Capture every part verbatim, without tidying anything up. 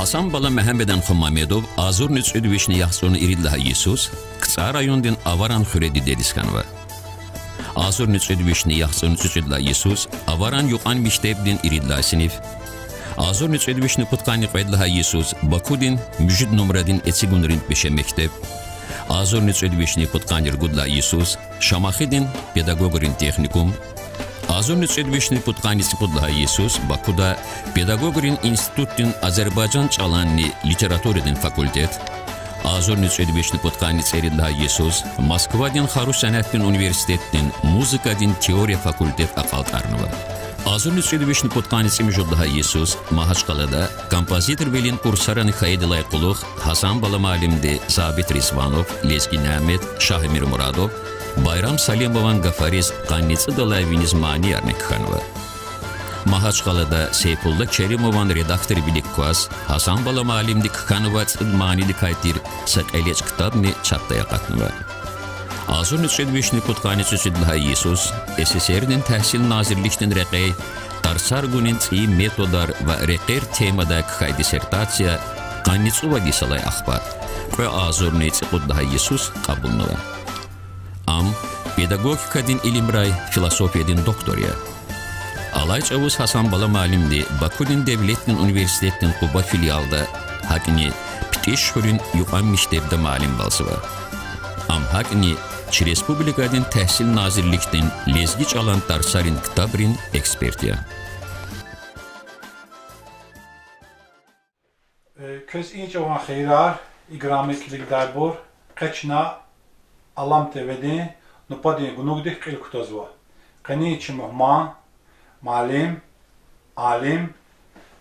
Гьасан бала Мегьамедан хва Мамедов агъзурни кӀуьд вишни яхцӀурни ирид лагьай йисуз КцӀар райондин Аваран хуьре дидедиз хьанва. Агъзурни кӀуьд вишни яхцӀурни цӀекӀуьд лагьай йисуз Аваран юкьван мектебдин ирид лагьай синиф, агъзурни кӀуьд вишни пудкъанни кьвед лагьай йисуз Бакудин муьжуьд нумрадин эцигунрин пеше мектеб, агъзурни кӀуьд вишни пудкъанни ругуд лагьай йисуз Шамахидин педагогрин техникум, агъзурни кӀуьд вишни пудкъанни цӀикьуд лагьай йисуз Бакуда педагогрин институтдин азербайжан чӀаланни литературадин факультет, агъзурни кӀуьд вишни пудкъанни цӀерид лагьай йисуз Москвадин хару сенятдин университетдин музыкадин теория факультет акьалтӀарнава. Агъзурни кӀуьд вишни пудкъанни цӀемуьжуьд лагьай йисуз Магьачкъалада композиторвилин курсарани хьайидалай кьулухъ Гьасан бала муаллимди Забит Ризванов, Лезги Няметов, Шагьмир Мурадов, Байрам Салимован гафариз къанни цӀудалай виниз маниярни кхьенва. Магьачкъалада Сейфулла Керимован редакторвилик кваз Гьасан бала муаллимди кхьенвай цӀуд манидикай тир са кьелечӀ ктабни чапдай акъатнава. Агъзурни кӀуьд вишни пудкъанни цӀекӀуьд лагьай йисуз СССР-дин Тагьсил назирликдин рекьяй Тарсар гунин цӀийи методар ва рекьер темадай кхьей диссертация къанни цӀувад йисалай ахпа, кьве агъзурни цӀикьуд лагьай йисуз кьабулнава. Ам педагогикадин илимрай философиядин доктор я. Алай чӀавуз Гьасан бала муаллимди Бакудин девлетдин университетдин Къуба филиалда, гьакӀни ПтӀиш хуьруьн юкьван мектебда муаллимвалзава. Ам гьакӀни чи республикадин Тагьсил назирликдин лезги чӀалан тарсарин ктабрин эксперт я. Э, квез и чӀаван хийирар, играми килигдайбур, къе чна Алам ТВ-дин нубатдин гунугдик кьил кутазва. Къенин чи мугьман муаллим, алим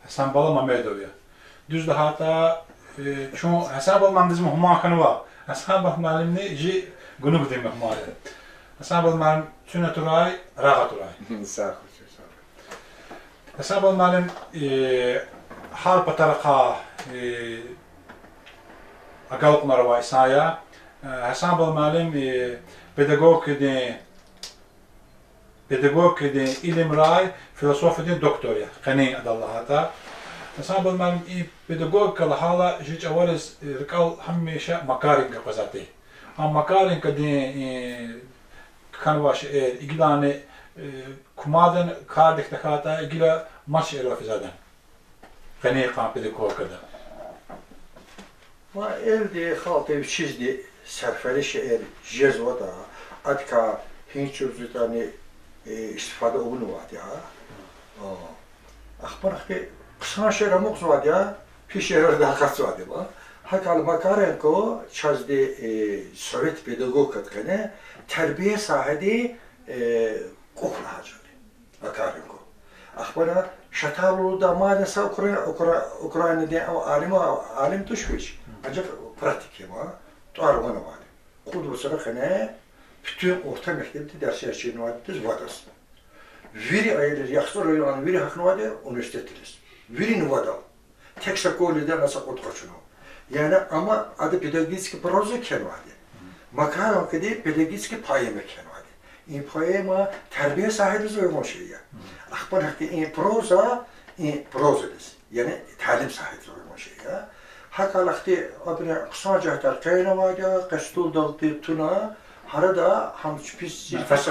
Гьасан бала Мамедов я. Дуьз лагьайтӀа, э, чун Гьасан бала муаллимдиз мугьман хьанва. Гьасан бала муаллимни жи гунугдин мугьман я. Гьасан бала муаллим, куьн атурай, рагъ атурай. Сагъ хьуй, сагъ хьуй. Гьасан бала муаллим, э, гьар патарихъай, э, агалкьунар авай инсан я. Э, Гьасан бала муаллим, э, педагогикадин, педагогикадин илимрай философиядин доктор я, къенин адал лагьайтӀа. Гьасан бала муаллим, и педагогика лагьайла жи чӀавариз, э, рикӀел гьамиша Макаренко къвезвайди. Ам Макаренкодин, э, кхьенвай шиир, э, гилани, э, кумадин кардик тахьайтӀа, гила мад шиирар физвайди къенин йикъан педагогикада. Ва элди, халкьди вичизди серфери шиир жезватӀа, адакай гьи чӀавуз ятӀани, э, истифада авунвайди я. Ахпа ахьтин хъсан шиир амукьзавайди я, пис шиирардай акъатзавайди я. ГьакӀ хьайила Макаренко чазди, э, совет педагогикадин къене тербия сагьидин, э, кӀвалах лагьай чӀал я Макаренко. Ахпа Шаталу Дамадин са укра-, укра-, Украинадин алим, алим туш вич, анжах практик я, тӀвар-ван авайди. Кьуд вацра къене буьтуьн орта мектебда дерсер чирнавайди вад лагьай. Вири аялриз, Яхцӏур районда вири гьахьнавайди университетриз. Вири нувадал. Тек са колледждани са кьуд къачуна. Яни ам ада педагогический проза кхьенвайди. Макаренкоди педагогический поэма кхьенвайди. И поэма тербия сагьидиз уйгъун шей я. Ахпа ахьтин и проза, и прозадиз, яни талим сагьидиз уйгъун шей я. ГьакӀ хьайила ахьтин абуру хъсан жуьгьтар къейнавайди я, къе столдал тир туна, гьарада гьам чпиз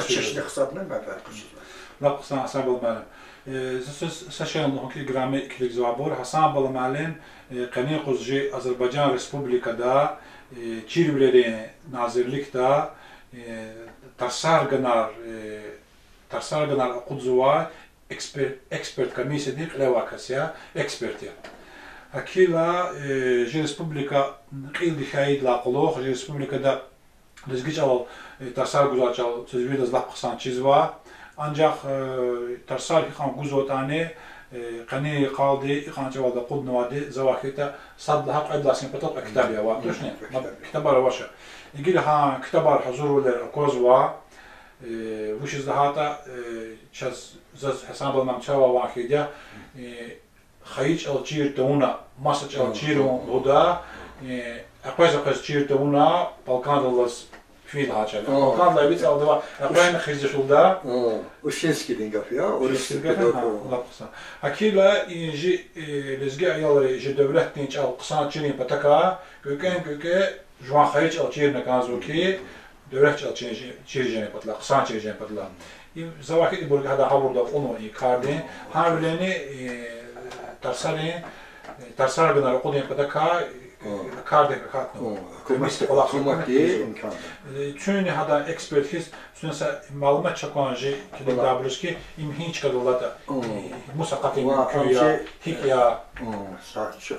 чешне гьисабна менфят къачузва. Лап хъсан, Гьасан бала муаллим. Э, за са, са шейни лугьун ки, играми килигзавайбур, Гьасан бала муаллим, э, къенин юкъуз жи Азербайжан Республикада, э, чирвилерин назирликда, э, тарсар ганар, э, тарсар ганар акъудзавай экспер-, эксперт комиссиядин кьилевай кас я, эксперт я. ГьакӀ хьайила, э, жи республика кьилди хьайидалай кьулухъ, жи республикада лезги чӀалал, э, тарсар гузвай чӀал чаз виридаз лап хъсан чизва. Анжах, э, тарсар гьикьван гузватӀани, э, къенин йикъалди икьван чӀавалди акъуднавайди завай хьайитӀа, сад лагьай кьвед лагьай синиф патал кьве ктаб я авай, тушни? Ма ктабар авач. Гила гьа ктабар гьазурвилер аквазва, э, вучиз лагьайтӀа, э, чаз, заз Гьасан бала муаллим чавай ван хьайиди я, э, хайи чӀал чир тавуна, маса чӀал чирун лугьуда, э, экъвез-экъвез чир тавуна, балкӀандал алаз Фи лагьай чӀал я. Балканлай вицӀалдава, акъвена хизишулда. Ушинскийдин гаф я, урус Ушинскийдин гаф я, педагог. Гьа, лап хъсан. Гьакила и жи, э, лезги аялри жи девлетдин чӀал хъсан чирун патакай, кӀвекӀвен кӀвекӀве жуван хайи чӀал чирна кӀанзава хьи, девлет чӀал чир-, чир жен патал, хъсан чир жен патал. И завай хьи ибур гьада гъавурда акьунва и кардин. Гьавиляни, э, тарсарин, э, тарсар гана ракъудин патакай, э, кардик акатнава. Комиссия кӀвалахзава, гьукуматди имкан. Э, чуьнни гьада эксперт хьиз, чуьнни са малумат чакан жи килигда абуруз хьи, им гьи чкадал алатӀа, э, мус акъатин мумкин я, гьикӀ я. Сагъ чи-,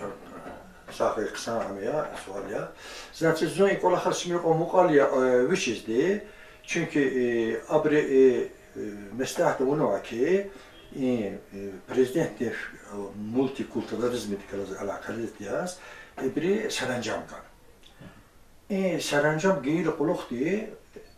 сагъ хъсан ам я, суал я. Значит, зун и кӀвалахар сими кьван мукьвал я, э, вичизди. Чуьнки, э, абуру, э, э, меслят авунва хьи, и, э, президентдин, э, мультикультурализмдихъ галаз алакъалу яз, ибуру саранжам гана. И саранжам гайила кьулухъди,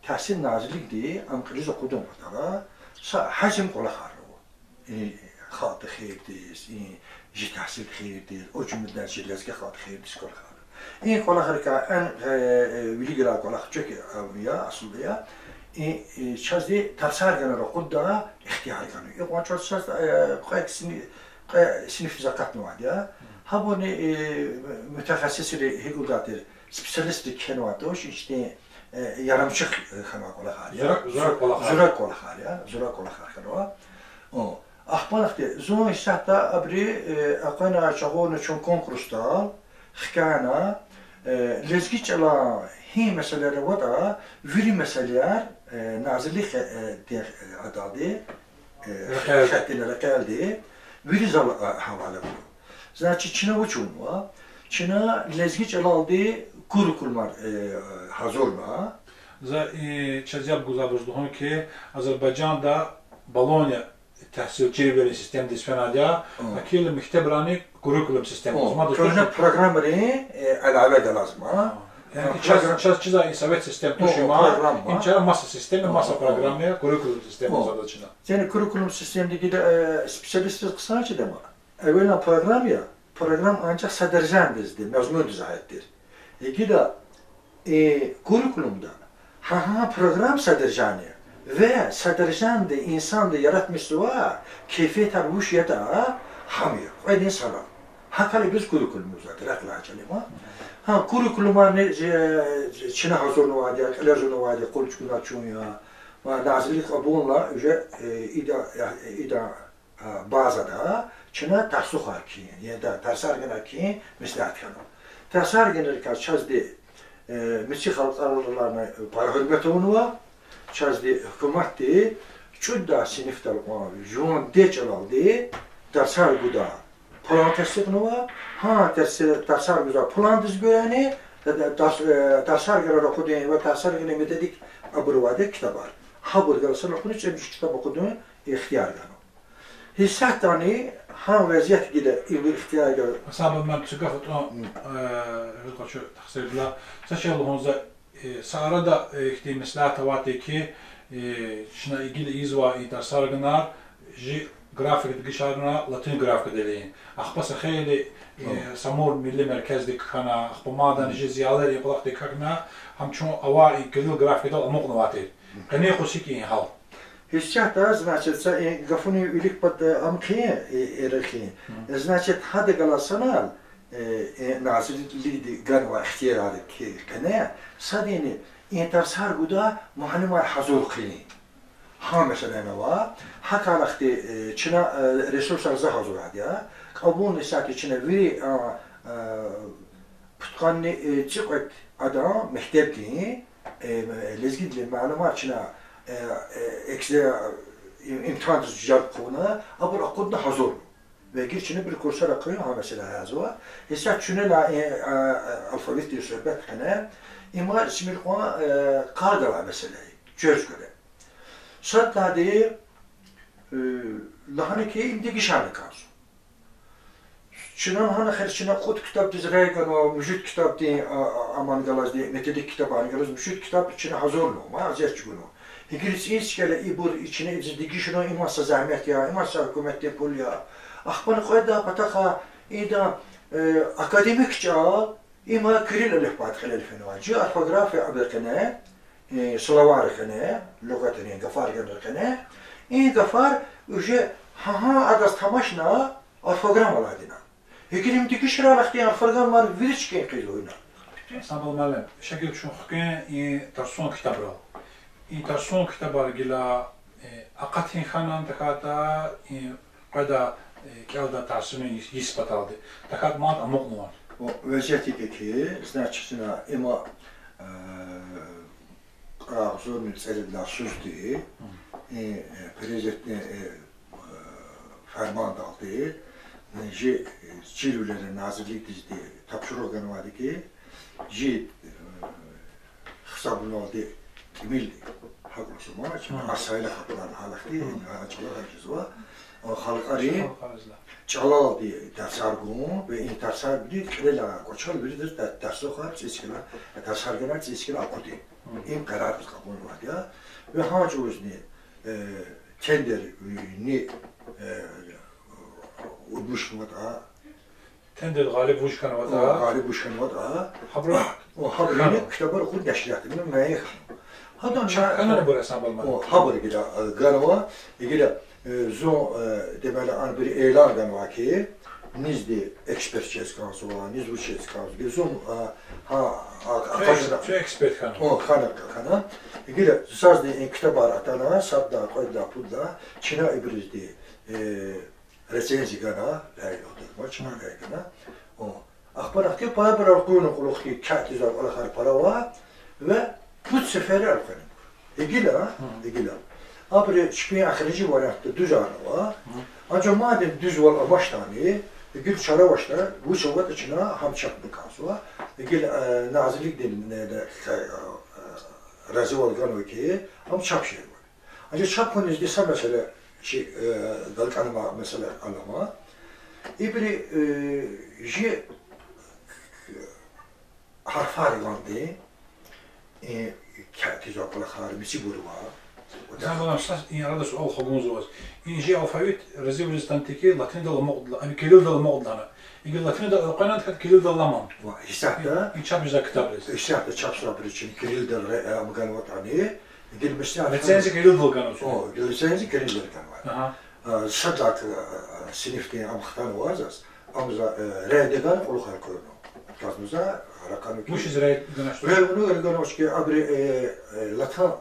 Тагьсил назирликди ам кьилиз акъудун патал са гьажм кӀвалахар ава. И халкьдин хийирдиз, и жи тагьсилдин хийирдиз, о жуьмледен жи лезги халкьдин хийирдиз кӀвалахар ава. И кӀвалахрикай эн, э, э, вилик гъиле кӀвалах чӀехи, э, я, асулда я. И, и чазди тарсар гана ракъуддай ихтияр гана. Икьван чӀал чаз, э, кьве сини-, кьве синифдиз акъатнавайди я. Гьабурни, э, мутахассисри гьикӀ лугьудатӀа, специалистри кхьенвайди туш, ихьтин, э, ярамчух, э, хьанвай кӀвалахар я. Зурак, зурак кӀвалахар. Зурак кӀвалахар я, зурак кӀвалахар хьанва. О, ахпа ахьтин, зун исятда абуру, э, акъвена жагъурна чун конкурсдал, хкяна, э, лезги чӀалан гьи месэлаяр аватӀа, вири месэлаяр, э, назирликдин, э, адалди, э, рекьел. Хетина рекьелди, вири зал, э, гьавале авуна. Значит, чна вуч авунва? Чна лезги чӀалалди куррикулумар, э, гьазурна. За, э, чаз яб гузвайбуруз лугьун хьи, Азербайжанда Болонья тагьсил чирвилерин системадиз фенвайди я, акьван мектебрани куррикулум системадиз. О, мад куьгьне программайрин, э, аляве галаз ма. Яни ки чаз, программа. Чаз чизвай и совет система туш, о, има, программа. Им чара маса система, о, маса программа я, куррикулум системадиз ада чна. Яни куррикулум системадиз гила, э, специалистриз хъсан чида ма. Эвелан программа я, программа анжах содержаниедизди, мазмундиз аид тир. Гила и куррикулумда гьа, гьа программа содержание ва содержаниеди инсанди яратмишзавай кефиятар вуч ятӀа, гьам я, кьведин санал. ГьакӀ хьайила куррикулум лугьузвайди, рекьелай чӀал я ма. Гьа, куррикулумарни, э, чна гьазурнавайди я, кьиле зурнавайди я, къуллугъ чӀугуна чун я. Ва назирлик кьабулна уже, э, ида, э, ида а, базада чна тарсухар кхьин, яда тарсар гана кхьин меслят хьана. Тарсар ганарикай чазди, э, михьи халкьарилай пара гьуьрмет авунва, чазди гьукуматди кӀуьд лагьай синифдал кьван жуван дидед чӀалалди тарсар гудай план тестикьнава, гьа тарс-, тарсар гузвай пландиз гуьрени, э, тарс-, э, тарсар гана ракъудин ва тарсар гана методик абур авайди ктабар. Гьабур галаз рахуни цӀемуьжуьд ктаб акъудун ихтияр гана. Гьисятдани гьа везият гила ибур ихтияр гана. Асаб Аман, цуьк гаф атӀун, э, рикъачу тахсирдилай. Са шей лугьун за, э, са арада, э, ихьтин меслят авайтӀи хьи, э, чна гила ийизвай и тарсар ганар, жи графика дегишарна латин графикадилай. Ахпа са хейлин, э, Самур милли меркездик хьана, ахпа мадни жи зиялияр и кӀвалахдик хьана, гьам чун авай и кирилл графикадал амукьнавайтӀи. Къенин юкъуз гьикӀ я и гьал? Гьисятда, значит, са и гафунин вилик пад, э, ам хьи, э, эрехи. Значит, гьада галаз санал, э, э, назирликди ганвай ихтиярар хьи къене, садни и тарсар гудай муаллимар гьазур хъийин. Гьа месэла ава, гьакӀ хьайила ахьтин, э, чна, э, ресурсар за гьазурайди я. Кьабулни исятда чна вири, а, а, пудкъанни, э, цӀикьвед адан мектебдин, э, лезгидин малумар чна, э, э, экза-, э, им-, имтигьандиз жалб хъувуна, абур акъудна гьазурна. Ва гила чна бир курсар ахъаюн гьа месэла язва. Гьисятда чуьнелай, э, а, а, алфавитдин суьгьбет къене, има симир кьван, э, къайдалай месэла я, чвез гуьре. Сад лагьайди, э, лагьана хьи, им дегишарна кӀанзава. Чна лагьана хьи, чна кьуд ктабдиз регъуьнва, муьжуьд ктабдин, а, а, аман галазди, методик ктабарни галаз муьжуьд ктаб чна гьазурнава, ма, азият чӀугунва. Гьикӏ риз цӏийиз кӏела ибур ични идзи дегишарун, има са зегьмет я, има са гьукуматдин пул я. Ахпа кьвед лагьай патахъай идан, э, академик чӏал, има кирилл алифбадик кьиле фенвай. Жи орфография абурукай, Э, словарь хьана, лугъатрин гафар гана хьана. И гафар уже гьа-гьа адаз тамашна орфограмма лагьана. Игрим дегишралахъди орфограммар вири чкин къизуна. Ансамбль муаллим, шакир чун хкин и тарсун китабрал. И тарсун китабар гила, э, акъатин хьанани тахьайтӀа, и къведа, э, кӀелда тарсунин йис, йис паталди. ТахьайтӀа мад амукьнавани? О, везет икӀ хьи, значит, ина има, э, агъзурни цӀерид лагьай йисуз, и, э, президентдин, э, фармандалди, э, жи, э, чирвилерин назирликдизди тапшуругъ ганвайди хьи, жи, э, гьисабуналди тӀимил гьакӀ лугьузва, чи асайла хапнан гьалахъди, гьа чӀалал гьакӀ жезва. О халкьарин чӀалалди тарсар гун ва и тарсарни кьилел кӀвачел виридаз да-, тарсухар цӀийиз хьана, тарсар гана цӀийиз хьана акъудун. Им къарардиз кьабулнавайди я. Ва гьа чӀавузни, э, тендер, э, ни, э, удмишнаватӀа, Тендер гъалиб вуж хьанватӀа. О, гъалиб вуж хьанватӀа. Гьабуру, о, гьабуру хьанва. Китабар кьуд нешриятда мейи хьанва. Гьадан ча-, о, гьабур гила, э, ганва, гила, э, зун, э, демели, анбур илан ганва хьи, низди эксперт жез кӀанзава, низ вуч жез кӀанзава. Гила зун, э, гьа, а, а, цо эксперт хьана. О, хьана, хьана. Гила зазни и китабар атана, садлагьай, кьведлагьай, пудлай, чна ибурузди, э, рецензия гана, лай лугьуда, ма чна лай гана. О. Ахпа ахьтин пай абур элкъуьрна кьулухъ хьи, катизвай кӀвалахар пара ава, ва пуд сеферда элкъвена. Игила, игила. Абуру чпин эхиримжи вариантда дуьзарнава. Анжах мадни дуьзвал амачтӀани, игила чара авачтӀа, вуч аватӀа чна гьам чапна кӀанзава. Игила, э, назирликдин, э, э, э, разивал ганва хьи, гьам чап жезва. Анжах чап хьунизни са месэла чи, э, галкӀана ма-, месэла алама. Ибуру, э, жи гьарфар лагьанди, э, катизвай кӀвалахар мицибурва. Заман са и арада суал хгузва ваз. И жи алфавит разивриз тантики латиндал амукьдалана, ам кирилдал амукьдалана. Иги латиндал элкъвенани, тахьайтӀа кирилдал ламани? Ва, исятда. И чап жезвай китабриз. Исятда чапзавайбуруз чна кирилдал ре-, э, ам ганватӀани. Гила меслят рецензия кирилдал ганва. О, гила рецензия кирилдал ганва. Агьа. А, садлагьай, а, синифдин ам хтанва заз. Ам за, э, рейдаган кьулухъ элкъуьрна. Казнуза ракъануки. Вучиз рейд ганач? Рейд ганач хьи абуру, э, э, латин,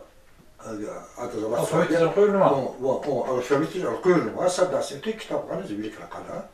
э, адаз алфавит. Алфавитдиз элкъуьрнава? О, ва, о, алфавитдиз элкъуьрнава. Садлагьай синифдин китаб гъана зи вилик ракъана.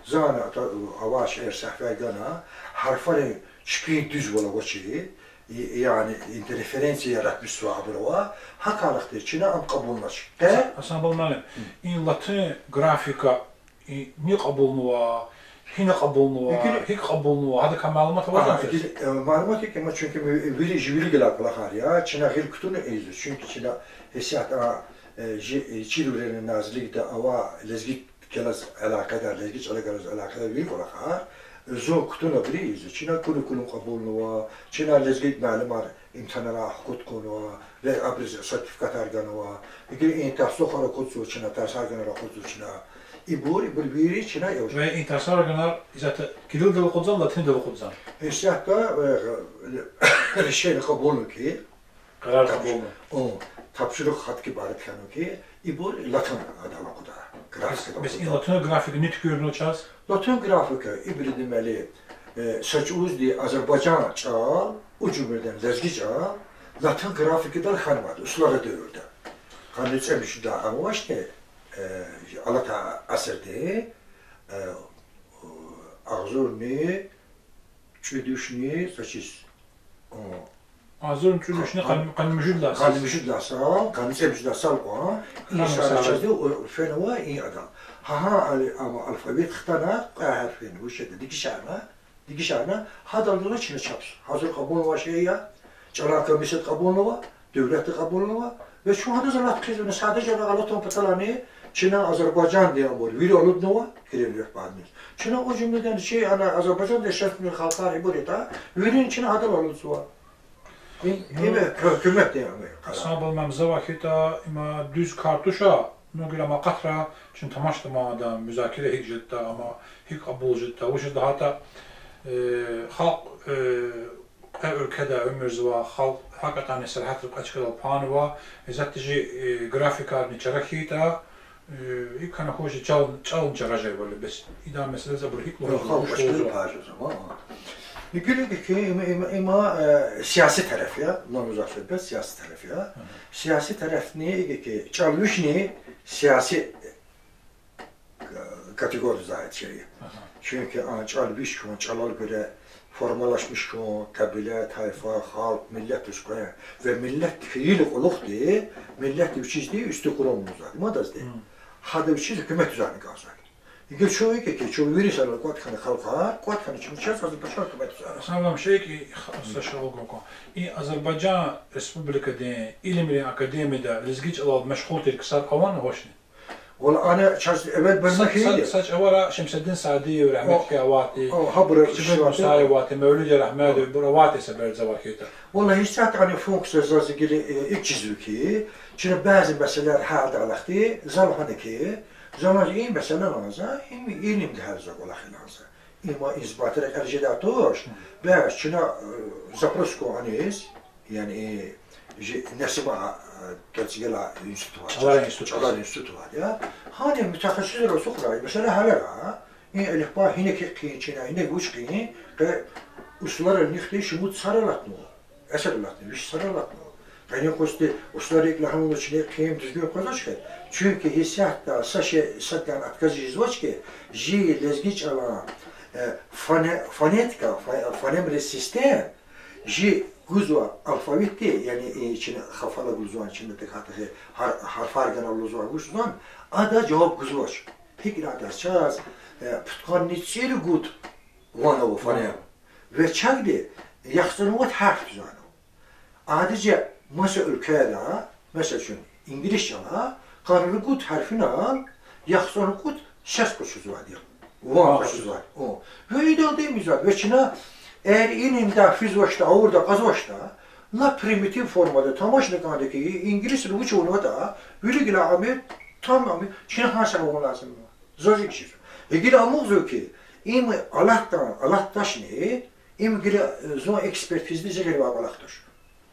Зани ата, авай шейэр сагьве гана, гьарфарин чпин дуьзвал авачир, и, яни интерференция яратмишзава абурувай, гьакӏ хьайила чна ам кьабулнач. Къе Гьасан-, Гьасанбал муаллим, и латин графика, и ни кьабулнава, гьина кьабулнава, гьикӏ кьабулнава, гьадакай малумат аватӏа? Ага, квез? Э, малумат икӏ, амма чунки ми вири, живили гелай кӏвалахар я, чна гъил кутуна ийизва, чунки чна гьисятда, э, жи-, э, чирвилерин назирликда авай лезги галаз алакъадар, лезги чӏалал галаз алакъадар вири кӏвалахар, э, зун кутуна бери ийизва, чна кьулу-кьулу кьабулнава, чна лезги муаллимар имтигьанрай хкудкьунва, ва абуруз сертификатар ганва, игила и тарсухар акъудзава чна, тарсар ганар акъудзава чна. Ибур, ибур вири чна яваш. Ва и тарсар ганар исятда кирилдал акъудзава, латиндал акъудзава? Исятда, э, решение кьабулна хьи, Къарар кьабулна. О, тапшуругъ гьадакай ибарат хьана хьи, ибур латин графикадал акъудна. Бес, бес и латин графика ни туькӏуьрнава чаз? Латин графика, ибуру демели, э, са чӏавузни азербайжан чӏал, о жумледен лезги чӏал, латин графикадал хьанвайди, услара девирда. Къанни цӏемуьжуьд лагьай ам авачни, э, алатай асирдин, э, агъзурни кӏуьд вишни, значит, о, агъзурни кӏуьд вишни къан-, къанни муьжуьд лагьай, къанни муьжуьд лагьай йисал, къанни цӏемуьжуьд лагьай йисал кьван, и йисара чаз, о, фенва и адан. Гьа-гьа, ал-, ам алфавит хтана, кьве гьарф фена, вуч ятӏа, дегишарна, дегишарна, гьадалди чна чапзава. Гьазур кьабулнавай шей я, чӏалан комиссияди кьабулнава, девлетди кьабулнава, ва чун гьадаз алат хъийизва, сада жаваб алатун паталани, чна Азербайжандин абур вири алуднава, кирил лугьудайни. Чна, о жумледен чи ана Азербайжандин шехьзунин халкьар ибур ятӏа, вирин чна гьадал алудзава. И, ну, им гьукуматдин, яни, къарар. Исмаил муаллим, за вахитӏа има дуьз кар туш, ну, гила ам акъатра, чна тамашда ман ада музакира гьикӏ жедатӏа, ама гьикӏ кьабул жедатӏа, вучиз лагьайтӏа, э, халкь, э, Къе уьлкведа уьмуьрзава халкь, гьакьван сергьятрив кьве чкадал панва, исятда чи, э, графикарни чара хьайитӀа, э, икӀ хьана хьуй чи чӀал-, чӀални чара жезвайвал бес. Идан месэлаз абуру гьикӀ лугьузва, халкь вуч лугьузва? ИкӀ хьайитӀа, им, им, им, э, сияси тареф я, лугьузвайбуру, сияси тареф я. Сияси тарефни икӀ хьайитӀа, чӀал вични сияси категория зайд шей. Чуьнки а чӀал вич хьун, чӀалал гуьре формалашмиш хьун, къабила, тайфа, халкь, миллет туш къвен. Ва миллет хьайила кьулухъди, миллет вичизди истикърор лугьузвайди, мадазди. Гьада вичиз гьукумат гузвайни кӀанзавайди. Ингье чун икӀ хьайитӀа, чун вири сарал кӀватӀ хьана халкьар, кӀватӀ хьана чун чаз Азербайжан гьукумат гузвай. Салам, шейк и х-, са шалгъумкун. И Азербайжан Республикадин илимрин академияда лезги чӀалал машгъул тир ксар авани, авачни? Валлагь, ана чаз эвел бирни са, са, хьайиди. Са чӀавара Шемседдин Саадиев, рагьметлу, авайди, о, гьабур Кичибуз Мусаев авайди, Мевлуд Рагьмедов, ибур авайди са берзава хьайитӀа. Валлагь, гьич са тӀани функция заз гила, э, икӀ чизва хьи, чна бязи месэлаяр гьялдалди, за лагьана хьи, за лагьана и месэла лагьана за, им илимдин гьялза кӀвалах я лагьана за. Има инзбатра кьел жедай туш, бязи чна, э, запрос кьуна аниз, яни, э, жи Несима, э, Кецигелай институт ва чӀалар институт, чӀалар институт ва, я. Гьана мутахассисар ацукьрай, месела гьалара, и элифба гьина хьи хъийин чна, гьина вуч хъийин, къе усларал нихъди шумуд сар алатнава, эсер алатнава, виш сар алатнава. Къенин къуз услари икӀ лагьанва чна хъийин дуьзгуьн къвезвач хьи, чуьнки гьисятда са шей, садлагьана отказ жезвач хьи, жи лезги чӀалан, э, фоне-, фонетика, фо-, фонемрин систем, жи гузва алфавитди, яни и чна хафалай гузва, чна тахьайтӀа гьар-, гьарфар гана лугьузва, гузван, ада жаваб гузвач. ГьикӀ лагьайтӀа чаз, э, пудкъанни цӀуругуд ван ава фонем. Вичагди яхцӀурни вад гьарф жезва. Адизе маса уьлквейра, месела, чун инглис чӀала, къанни ругуд гьарфинал яхцӀурни кьуд сес къачузвайди я. Ван къачузвайди я. О. Ва идалди мизад, ва чна, эгер илимда физвачтӀа, гъавурда кьазвачтӀа, лап примитив формада тамашна кӀанда хьи, инглисри вуч авунватӀа, вилик лагьай ам я, тамам я, чна гьа са авун лазим я. Заз икӀ чизва. Гила амукьзава хьи, им алатда, алатдачни, им гила, э, зун экспертиздиз гъиле авай кӀвалах туш.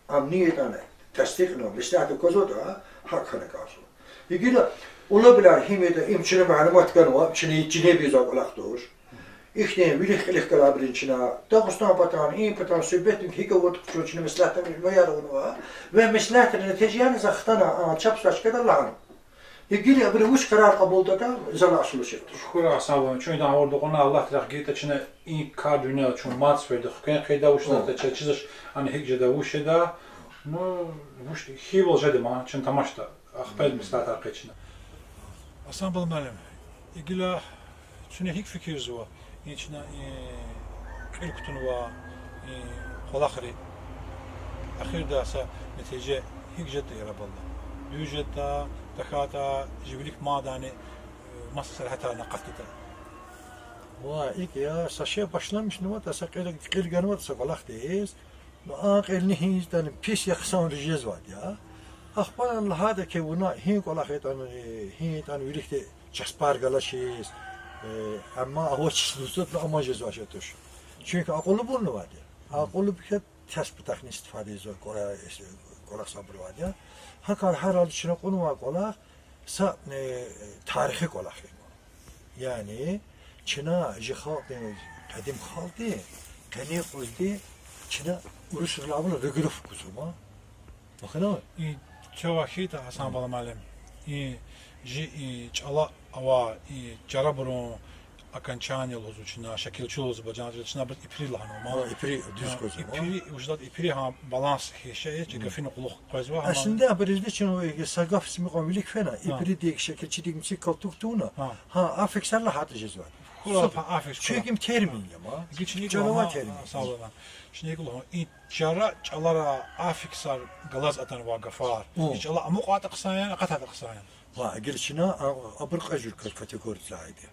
Ам ни ятӀани тестикьна, меслят аквазватӀа, гьакӀ хьана кӀанзава. Гила улабилер гьим ятӀа, им чна малумат ганва, чна чинеби ийизвай кӀвалах туш. Ихьтин вилик-кьилик галайбурун чна Дагъустан патан, и патан суьгьбетни гьикӀ авуртӀа, чна меслятар маяр авунва. Ва меслятар нетижаяр за хтана, а, чапсач кадалан. Гила абуру вуч къарар кьабулдатӀа, за лагьай сулу шехьтуш. Шукур, Гьасан бала, чун идан гъавурда кьуна, Аллагьди рехъ гайитӀа, чна и кар дуьньяда чун мад сеферда хквен къейдавачтӀа, чаз чизвач, ана гьикӀ жеда, вуч жеда. Ну, вуч хьайивал жеда ман, чна тамашда, ахпа меслятар къе чна. Гьасан бала муаллим, гила чуьне гьикӀ фикирзава, и чна, и, кьил кутунвай, и, кӀвалахри, эхирда са нетижа гьикӀ жедатӀа, яраб Аллагь? Дуьз жедатӀа, тахьайтӀа жи вилик мадни, э, маса сергьятарни акъатдатӀа? Ва икӀ я, са шей башламишнаватӀа, са кьил, кьил ганватӀа са кӀвалахдиз, ну, а кьилни гьи ятӀани пис я, хъсанриз жезвайди я. Ахпа лагьайтӀа хьи, вуна гьи кӀвалах ятӀани, гьи ятӀани виликди часпар галачиз, э, амма авачиз лугьузватӀа, ну, аман жезвач туш. Чуьнки акьуллубурни авайди я. Акьуллубур хьайитӀа, тес патахъни истифада ийизвай кӀвалах, кӀвалах сабур авайди я. Гьакай гьарал чна кьунвай кӀвалах са, э, тарихи кӀвалах я. Яни чна жи халкьдин, къадим халкьдин, къенин юкъузди чна урусрилай авайвал регулировка гузва ман. Вахана? И чавай хьайитӀа, Гьасан бала муаллим, и жи, и чӀала авай, и чарабурун окончание лугьузва чна, шекилчи лугьузва бажанзава, чна абуруз ипри лагьанва ман. Гьа, ипри, дуьз квез ва. Ипри, вучиз лагьайтӀа ипри гьа баланс хьиз шей, чи гафуни кьулухъ къвезва гьа. Эслинда абурузди чна са гаф симикьван вилик фена, ипридик, шекилчидик мици калтук тавуна. Гьа, аффиксар лагьайтӀа жезвай. Хура, аффикс, чуьнки им термин я ман. ЧӀалавай термин. Чна икӀ лугьун, и чара чӀалара аффиксар галаз атанвай гафар. И чӀала амукьайтӀа хъсан яни, акъатайтӀа хъсан яни? Ва, гила чна, а, абур кьве жуьре категориз лагьайди я.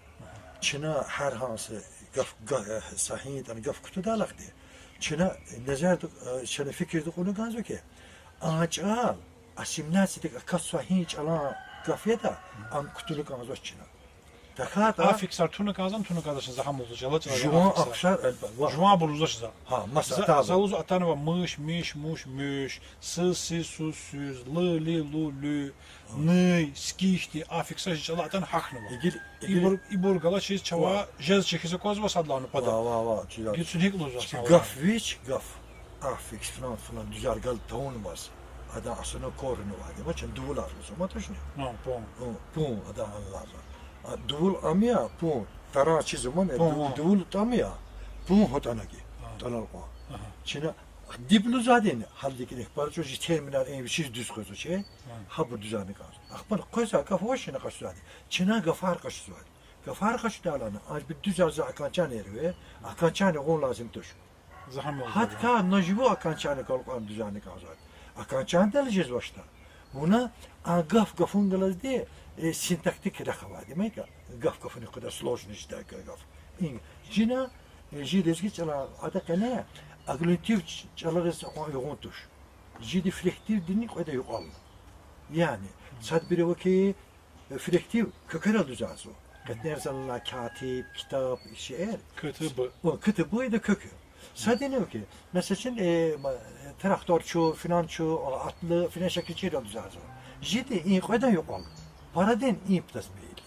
Чна гьар гьа са гаф, га-, э, са гьи ятӀани гаф кутадайла ахди, чна назарда, э, чна фикирда кьуна кӀанзава хьи, а чӀал ассимиляциядик акатзавай гьи чӀалан гаф ятӀа, ам кутуна кӀанзавач чна. ТахьайтӀа аффиксар туна кӀанзавани, туна кӀанзавачни за гьам лугьузва, чӀала-чӀала жуван аффиксар. Аффиксар, элбет, ва жуван абур лугьузвач за. Гьа, маса За, атазва. За лугьузва атанва мыш, миш, муш, муьш, сыз, сиз, суз, суьз, лы, ли, лу, луь, ны, скифди, аффиксар жи чӀала атана гьахьнава. Игил, игил. Ибур, ибур галачиз чавай жез чехиз аквазва садлагьана патал. Ва, ва, ва, чида. Гила чун гьикӀ лугьузва чпи садлагьана? Гаф вич, гаф. Аффикс флан, флан дуьзар гал тавунмаз. Адан основной корень авайди ма, чна дувулар лугьузва ма, тушни? Гьа, пун. Гьа, пун, адан аллаза. А, дувул ам я, пун, таран чизвай ма, Пун, ду-, гьа. Дувул ам я, пун гьатӀана гьи, Гьа. ТӀанал кьван. Агьа. Чна диб лугьузвайди я, гьалдикни, парачӀу жи терминар ин вичиз дуьз къвезвач, Гьа. гьабур дуьзарни кӀанзава. Ахпа къвезвай гаф авачни къачузвайди. Чна гафар къачузвайди. Гафар къачудайлани, а бир дуьзар за окончание ирве, окончание гъун лазим туш. За гьам лугьузвайди. Гьадакай нажибур окончание галкӀван дуьзарни кӀанзавайди. Окончаниедал жезвачтӀа, вуна а гаф гафун галазди, э, синтактик рехъ авайди. Мекьи гаф гафуникай къведай сложный жедай гаф. Ин жина, э, жи лезги чӀала ада къене аглютинатив ч-, чӀалариз акьван югъун туш. Жиди флективдини кьведа юкьвал. Яни, садбур ава хьи, флектив квекерал дуьзарзава. Къетнерзалай катиб, ктаб, шиир. К Т Б. О, К Т Б ида квек я. Садни ава хьи, месела, э, ма, тракторчу, фланчу, атлу, флан шикил чирал дуьзарзава. Жиди и кьведан юкьвал. Парадин и птас мейли.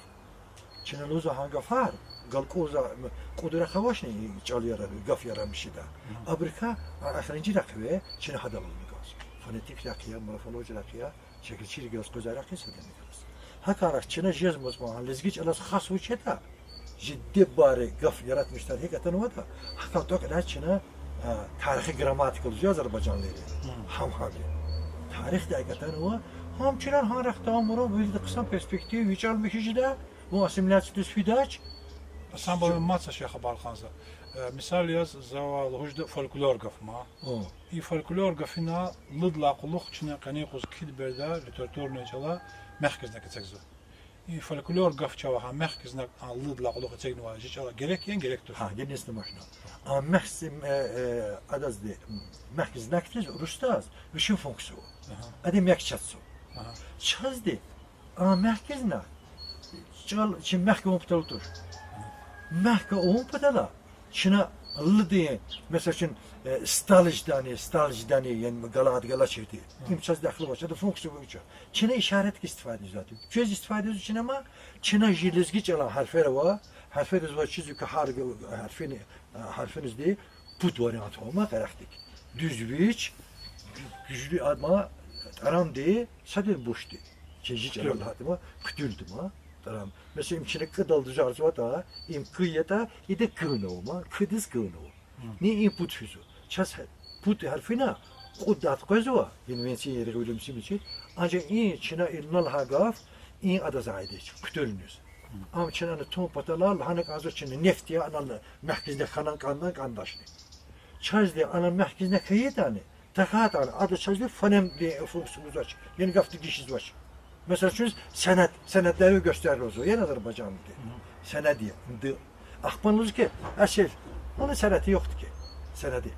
Чна лугьузва гьа гафар, галкӀурзавай, м, кьуд рехъ авачни и чӀал ярар, гаф ярар мишида. Абурукай, а, эхиримжи рехъ ве, чна гьадал алаз кӀанзава. Фонетик рехъ я, морфология рехъ я, шикил чирвилелди къвезвай рехъ я садни галаз. ГьакӀ хьайила чна жезмаз кьван гьа лезги чӀалаз хас вуч ятӀа, жи дибари гаф яратмишдай гьикӀ атанватӀа, гьакӀ тӀакӀдай чна, а, тарихи грамматика лугьузва азербайжанлийри. Гьам гьам я. Тарихда икӀ атанва, гьам чна гьа рехъ тамурун вирида хъсан перспектива, ви чӀал михьи жеда, вун ассимиляциядиз фидач. Асан бала, мад са шей хабар кьан за. Э, мисал яз, за ваз лугьуз жеда фольклор гаф ма. О. И фольклор гафунин лугьудай кьулухъ чна къенин юкъуз килиг береда литературный чӀала мягкий знак эцигзава. И фольклор гаф чавай гьа мягкий знак а лугьудай кьулухъ эцигнавай жи чӀала герек яни герек туш? Гьа, генисни машна. А мягкий, э, э, адазди, м, мягкий знакдиз урусдаз вичин функция ава. Агьа. Адан мягкий чатзава. Агьа. Чазди а мягкий знак, чӀал чи мягкий авун патал туш. Мягкий авун патал чна лугьудай, месела, чун, э, стал жедани, стал жедани, яни галат галачирди. Им чаз дахил авач, адан функция авач. Чна ишаратдик истифада ийизвайди. Чаз истифада ийизва чна ма, чна жи лезги чӀалан гьарфер ава, гьарфериз ва чизва хьи гьар г-, гьарфини, а, гьарфинизди пуд вариант ава ма къерехдик. Дуьз вич, гуьжлу ама, тӀарамди, садни бушди. Чи жи чӀалал лагьайтӀа ма, хъуьтуьлди ма, тӀарам. Месела, им чна кӀдал дуьзарзаватӀа, им кӀ ятӀа, ида кӀна ава ма, кӀдиз кӀна ава. Ни им пуд физва. Чаз гьа-, пуд гьарфина кьуд дат къвезва, инвенцин яргъивилин мисимичи, анжах и чна инал лагьай гаф, и адаз аид я, хъуьтуьлуниз. Ам чна ана тун патал лагьана кӀанзава чна нефть я, анал мягкий знак хьана кӀанда, кӀандачни. Чазди ана мягкий знак хьайитӀани, тахьайтӀани, ада чазди фонемдин функция гузвач, яни гаф дегишзавач. Месела, чуьз сенед, сенедлер гёстерилзава, яни азербайжанди. Сенед я, д. Ахпа лугьуз хьи, асил, ана сенеди юкъди хьи, сенеди.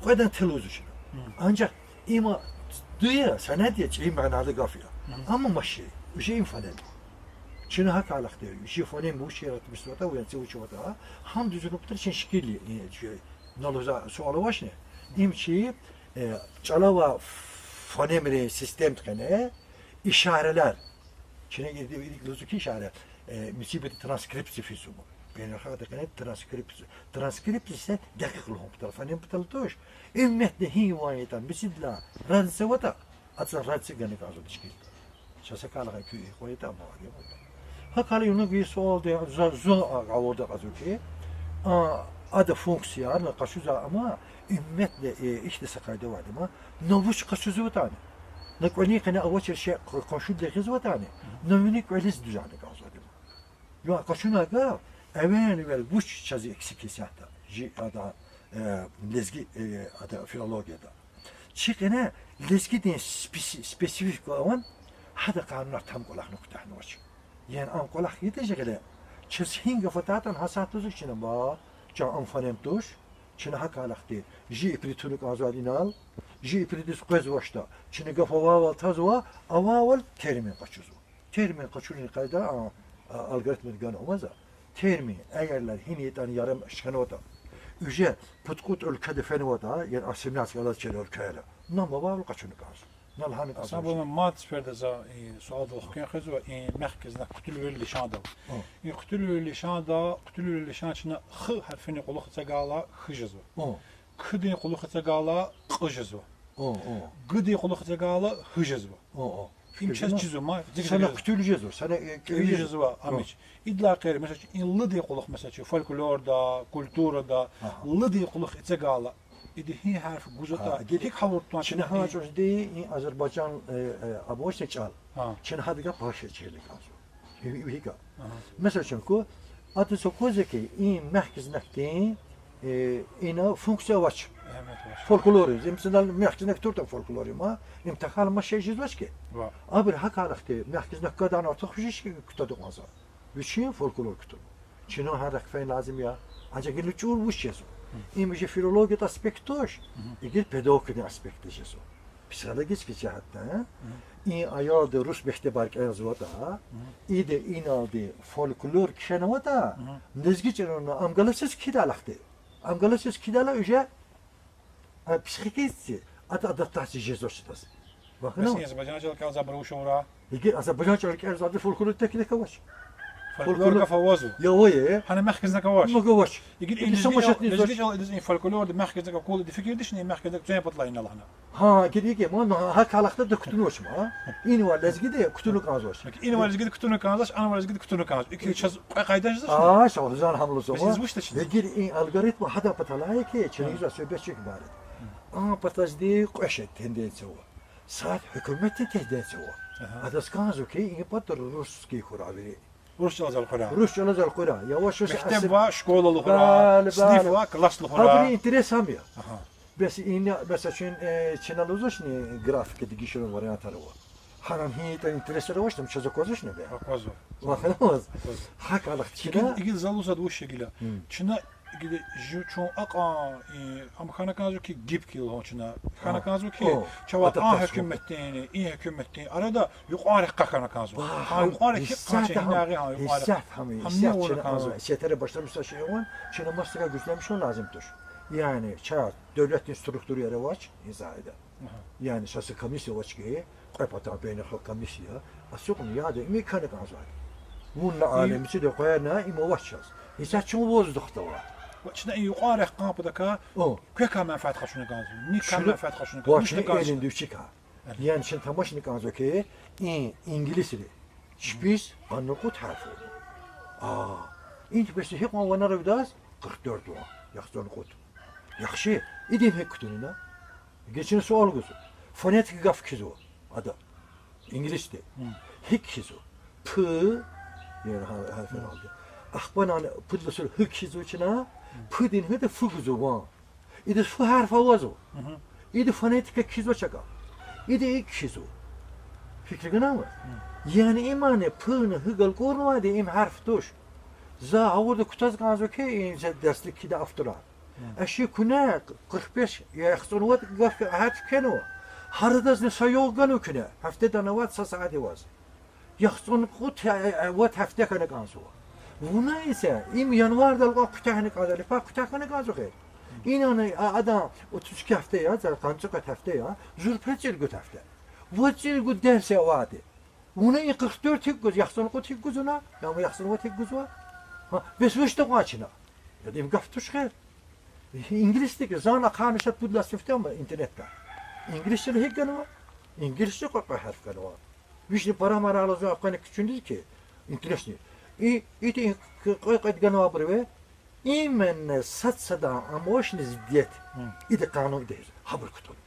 Кьведан тил лугьузва чна. Анжах има д я, сенед я, чи магьналы гаф я. Амма маши, уже им фонем. Чна гьакӀ алахъди, жи фонем вуч яратмишзаватӀа, венци вуч аватӀа, гьам дуьз лугьун патал чна шикил я, э, чи, налугьуз суал авачни? Им чи, э, чӀалавай фонемрин системдин къене ишаралар. Чна и-, и-, и-, лугьузва хьи ишара, э, мисибди транскрипция физва. Бейнелхалкьдин къене транскрипция. Транскрипция са дакъикъ лугьун патал, фонем патал туш. Им метни гьи ван ятӀа, мисибдилай радзаватӀа, адаз радзи гана кӀанзава тешкилда. Чаз гьакӀ лагьай куь и къвайда амайди я. ГьакӀ хьайила вуна гайи суалди за, зун а гъавурда кьазва хьи, а, ада функцияр къачузва, амма уьмметни, э, ихьтин са къайда авайди ма, на вуч къачузватӀани, на кӀвалин къене авачир шей къ-, къуншидал гъизватӀани, на вини кӀвализ дуьзарна кӀанзавайди ма. Я къачунай гаф, эвел-эвел вуч чаз эксик я исятда, жи ада, э, лезги, э, ада филологияда. Чи къене лезгидин специ-, специфика авани, гьадан къанунар там кӀвалахна куьтягьнавач. Яни ам кӀвалах ийидай жи гъиле, чаз гьи гаф атайтӀани гьасятда лугьузва чна ма, чан ам фонем туш, чна гьакӀ алахъди, жи ипри туна кӀанзавайди инал, жи ипридиз къвезвачтӀа, чна гаф авайвал тазва, авайвал термин къачузва. Термин къачунин къайда, а, а, алгоритмда гана амаза, термин, эгер гьина ятӀани ярым шканватӀа, уже пуд-кьуд уьлкведа фенватӀа, яни ассимиляция алаз чир уьлквейра, нам авайвал къачуна кӀанзава. На лагьана кӀанзава. Асан буна мад сеферда за и суалдал хквен хизва, и мягкий знак хъуьтуьлвилин лишандал. О. И хъуьтуьлвилин лишанда, хъуьтуьлвилин лишан чна х гьарфинин кьулухъ эцигайла, х жезва. О. К-дин кьулухъ эцигайла, кь жезва. О, о. Г-дин кьулухъ эцигайла, гь жезва. О, о. Им чаз чизва, ма, дигдиз. Сана хъуьтуьл жезва, сана, э, кӀеви жезва, амич. Идалай гъейри, месела, и л-дин кьулухъ, месела, фольклорда, культурада, л-дин кьулухъ эцигайла, ида гьи гьарф гузватӀа, гьикӀ гьавуртӀа чна гьа чӀавузди, и азербайжан, э, э, обычный чӀал. Чна гьадавай гьа паши чили кӀанзава. Вига. Месела, чун ку, адаз аквазва хьи, и мягкий знакдин, э, ина функция авач. Фольклорда, им цӀинал мягкий знак туртӀа фольклорда ма, им тахьайтӀа маса шей жезвач хьи. Абуру гьакӀ лагьайла хьи, мягкий знак гадани артух жеч хьи, кутада кӀанзава. Вичин фольклор кутун. Чна гьа рехъ фейи лазим я. Анжах гила чӀур вуч жезва? Им уже филологиядин аспект туш, игит педагогикадин аспект жезва. Психологический жигьетдай, и аялди рус мектебар кӀелзаватӀа, ида иналди фольклор кхьенватӀа, лезги чӀалал ам галачиз кхьидайла хьи. Ам галачиз кхьидайла уже, а, психически ада адаптация жезвач адаз. Вахна? Бес азербайжан чӀал кӀелзавайбур вуч авурай? Иги азербайжан чӀал кӀелзавайди фольклордин техника авач. Фольклордин гаф авазва. Я авай. Гьана мягкий знак авач. Муг авач. Иги лезги чӀал, лезги чӀал, и фольклорда мягкий знак акурла, ида фикирдачни, мягкий знак цвен патал ина лагьана. Гьа, гьикӀ, гьикӀ, ма, ну, гьа кӀвалахда кутунвач ма. Инавай лезгиди кутуна кӀанзавач. Инавай лезгиди кутуна кӀанзавач, анавай лезгиди кутуна кӀанзавач. ИкӀ чаз кьве къайда жезвач. А, шагьзан гьамлу зама. ИкӀ, и алгоритм гьадан патал я хьи, чна ийизвай суьгьбет чи ибарат. А патазди кьве шей тенденция ава. Сад гьукуматдин тенденция ава. Адаз кӀанзава хьи, и патара русский хьурай вири. Рус чӀалаз элкъуьрай. Рус чӀалаз элкъуьрай. Яваш-яваш мектеб ва школалугъ хьурай, синиф ва класслугъ хьурай. Абурун интерес гьам я. Бес ина, бес чун, э, чна лугьузвачни графика дегишарун вариантар ава. Гьанан гьи ятӀани интересар авачни, чаз аквазвачни бес? Аквазва. Вахнаваз. ГьакӀ лагьайла хьи, иги, чна иги за лугьузвайди вуч я гила. Чна иги жу-, чун акьван, и, ам хьана кӀанзава хьи, гибкий лугьун чна. Хьана кӀанзава хьи, чавай а гьукуматдин, и гьукуматдин арада юкьван рехъ хьана кӀанзава. Гьа юкьван рехъ гьикӀ хьана, гьинагъи гьа юкьван рехъ. Гьам чна авуна кӀанзава. Сетера башламишзавай шей авун, чна масакай гуьзлемишун лазим туш. Яни чаз девлетдин структураяр авач и сайда. Яни са-са комиссия авач хьи, кьве патан бейнехалкъ комиссия, ацукьна яда, им икӀ хьана кӀанзавайди. Вунни алемдиз экъечӀна, им авач чаз. Исятда чун воздухда ава. Ва чна и юкьван рехъ кьан патакай квекай менфят къачуна кӀанзава, никай менфят къачуна кӀанзава. Чна элинди вичикай. Яни чна тамашна кӀанзава хьи, и инглисри чпиз къанни кьуд гьарф ава. А, ин чпиз гьикьван ванер ава адаз? Къурх дерт ван, яхцӀурни кьуд. Яхши, идим гьикӀ кутуна? Гила чна суал гузва. Фонетика гаф кхьизва ада, инглисди. Гьикь кхьизва? П, яни гьа-, гьарф алди. Ахпа ана пуд лагьай сур гь кхьизва чна, п-дин гьада ф гузва ван. Идаз ф гьарф авазва. Ида фонетика кхьизвач акӀ. Ида икӀ кхьизва. Фикир гана ваз? Яни имани п-ни гь галкӀурнавайди им гьарф туш. За гъавурда кутаз кӀанзава хьи, и за дарсдик кхьидай авторар. Аши куьне къурх беш я яхцӀурни вад гаф гьарф кхьенва. Гьарадазни са югъ ганва куьне, гьафтеда вад са сят аваз. ЯхцӀурни кьуд, э, э, вад гьафте хьана кӀанзава. Вуна иса, им январдал кьван куьтягь хьана кӀанзава, липа куьтягь хьана кӀанзава хьи. Инани, а, адан, отуз икӀ гьафте я, за къанни цӀикьвед гьафте я, зурба цӀиргуд гьафте. Вад цӀиргуд дарс авайди. Вуна и къурх дерт гьикӀ гуз, яхцӀурни кьуд гьикӀ гуз вуна, я ма яхцӀурни вад гьикӀ гузва? Гьа, бес вуч такьван чна? Яда, им гаф туш хер. Инглисдик зан ахъайна са пуд лагьай сифте ама интернетда. Инглисчийри гьикӀ ганва? Инглисчи кьве-кьве гьарф ганва. Вични пара-мара алазва ахпани кичӀуниз хьи, интересни. И, ити кьве-кьвед ганвайбур ва, именно сад-садан амвачни зиддият. Ида къанун ида гьабур кутуна.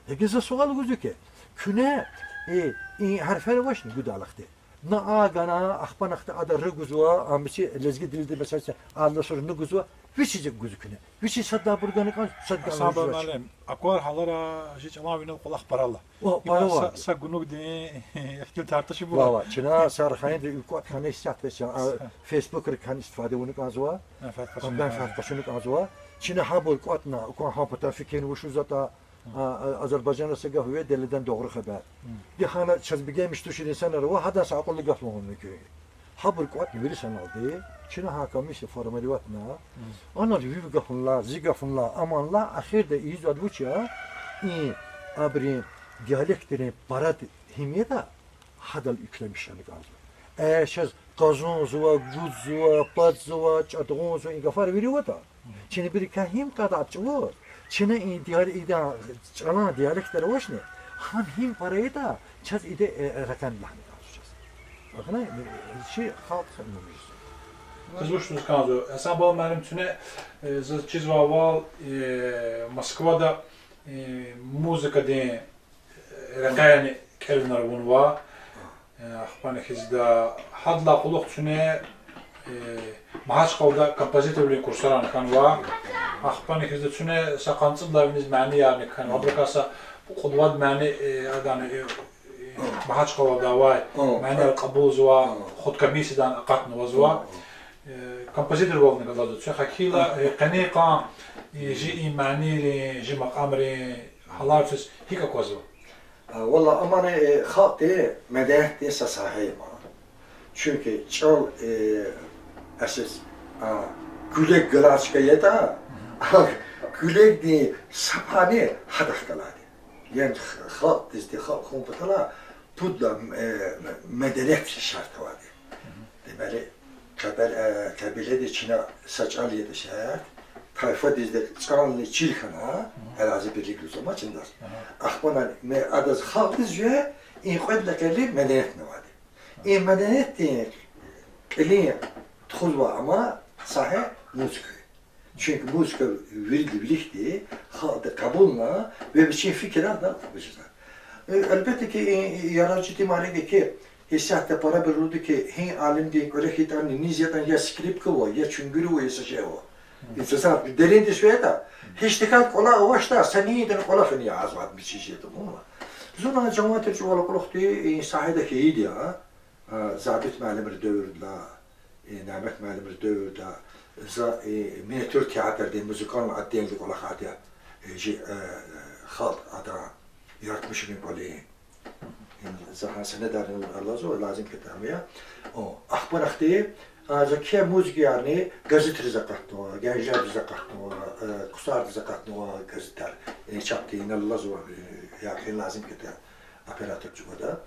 Яги за суал гузва хьи, куьне, э, и гьарфар авачни гудалахъди? На а гана, ахпа нахъди ада р гузва, а мичӀи лезги дилди, месела, а ласур н гузва, вичиз икӀ гузва куьне? Вичиз садбуру гана кӀан, сад гана Гьасан гузвач. Муаллим, аквар гьалара жи чӀалан винел кӀвалах пара ала. О, пара ава. Са, са гунугдин ихтилатар туширбур. Ва, ва, чна са рахаинди кӀватӀ хьана исятда, а, фейсбукрик хьана истифада авуна кӀанзава. Менфят къачуна кӀанзава. Чна гьабур кӀватӀна, кван гьа патан фикирна вуч лугьузватӀа, а, а, Азербайжанда са гаф ава, деледин дугъри хабар. Гьана чаз бегенмиш тушир инсанар ава, гьадан са акьуллу гаф лугьун мумкин. Гьабур кӀватӀна вири саналди, чна гьа комиссия формироватьна, анал ви гафунилай, зи гафунилай, аманлай, эхирда ийизвайди вуч я, и абурун диалектрин парад гьим ятӀа, гьадал уьклемишна кӀанзава. Э, чаз къазунзава, гудзава, патзава, чӀатӀгъунзава, и гафар вири ватӀа. Чна бирикай гьим кьадар чӀавуз, чна и диал-, идан чӀалан диалектар авачни, гьам гьим пара ятӀа, чаз ида, э, ракъам лагьана кӀанзава чаз. Ахна, э, чи халкь хьанмамиз. Заз вуч лугьуз кӀанзава, Гьасан бала муаллим, куьне, э, заз чизвайвал, э, Москвада, э, музыкадин рекьяйни кӀелунар авунва. Э, ахпани хьизда, гьадалай кьулухъ куьне, э, Магьачкъалада композиторвилин курсарани хьанва. Ахпани хьизда куьне са къанни цӀуд лагьай виниз маниярни хьанва. Абурукай са кьуд-вад мани, э, адани, э, э, Магьачкъалада авай манияр кьабулзава, худ комиссиядай акъатнавазва. Э, композиторвални галаз куьне гьакӀ хьайила, э, къенин къан, э, жи и манийрин, жи макьамрин гьалар квез гьикӀ аквазва? А, валлагь, амани, э, халкьдин медениятдин са сагьа я ман. Чуьнки чӀал, э, эсес, а, гуьлек галай чка ятӀа, а гуьлекдин са пай гьадахъ галайди. Яни х-, халкьдизди, халкь хьун патал пуд лагьай, э, меденият шартӀ авайди. Демели, къабил-, э, къабиладиз чна са чӀал ятӀа шартӀ, тайфадизди чӀални чил хьана, арази бирлик лугьузва ма чна адаз. Ахпани ме-, адаз халкьдиз жуьре и кьвед лагьай кьилин медениятни авайди. И медениятдин кьилин тухузвай ама сагьа музыка я. Чуьнки музыка вирида виликди, халкьди кьабулна ва вичин фикирар адал акъажизва. Э, гьелбетда ки, и, и яргъи чӀитӀи мани ки, исятда парабуру лугьуда ки, гьи алимдин кӀвале хьайитӀани, низ ятӀани я скрипка ава, я чуьнгуьр ава, я са шей ава. Инсанар дериндиз фейитӀа, гьич тахьайтӀа кӀвале авачтӀа, са нидани кӀвале фена язавайди мичӀи жеда ман. Зун жамаатар чӀугвал кьулухъди и сагьада хьайиди я, а, Забит муаллимрин девирдилай, э, Нямет муаллимрин девирдилай, за, э, миниатюр театрдин музыкальный отделда кӀвалахайди я, э, жи, э, халкь адан яратмишунин кӀвалин. Э, за гьа сенедарни алазва, лазим хьайитӀа ам я. О, ахпа нахъди, а, за кхьей музыкаярни газетриз акъатнава, генжердиз акъатнава, э, ксардиз акъатнава газетар, э, чапди инал алазва, э, я кхьин лазим хьайитӀа оператор чӀугвада.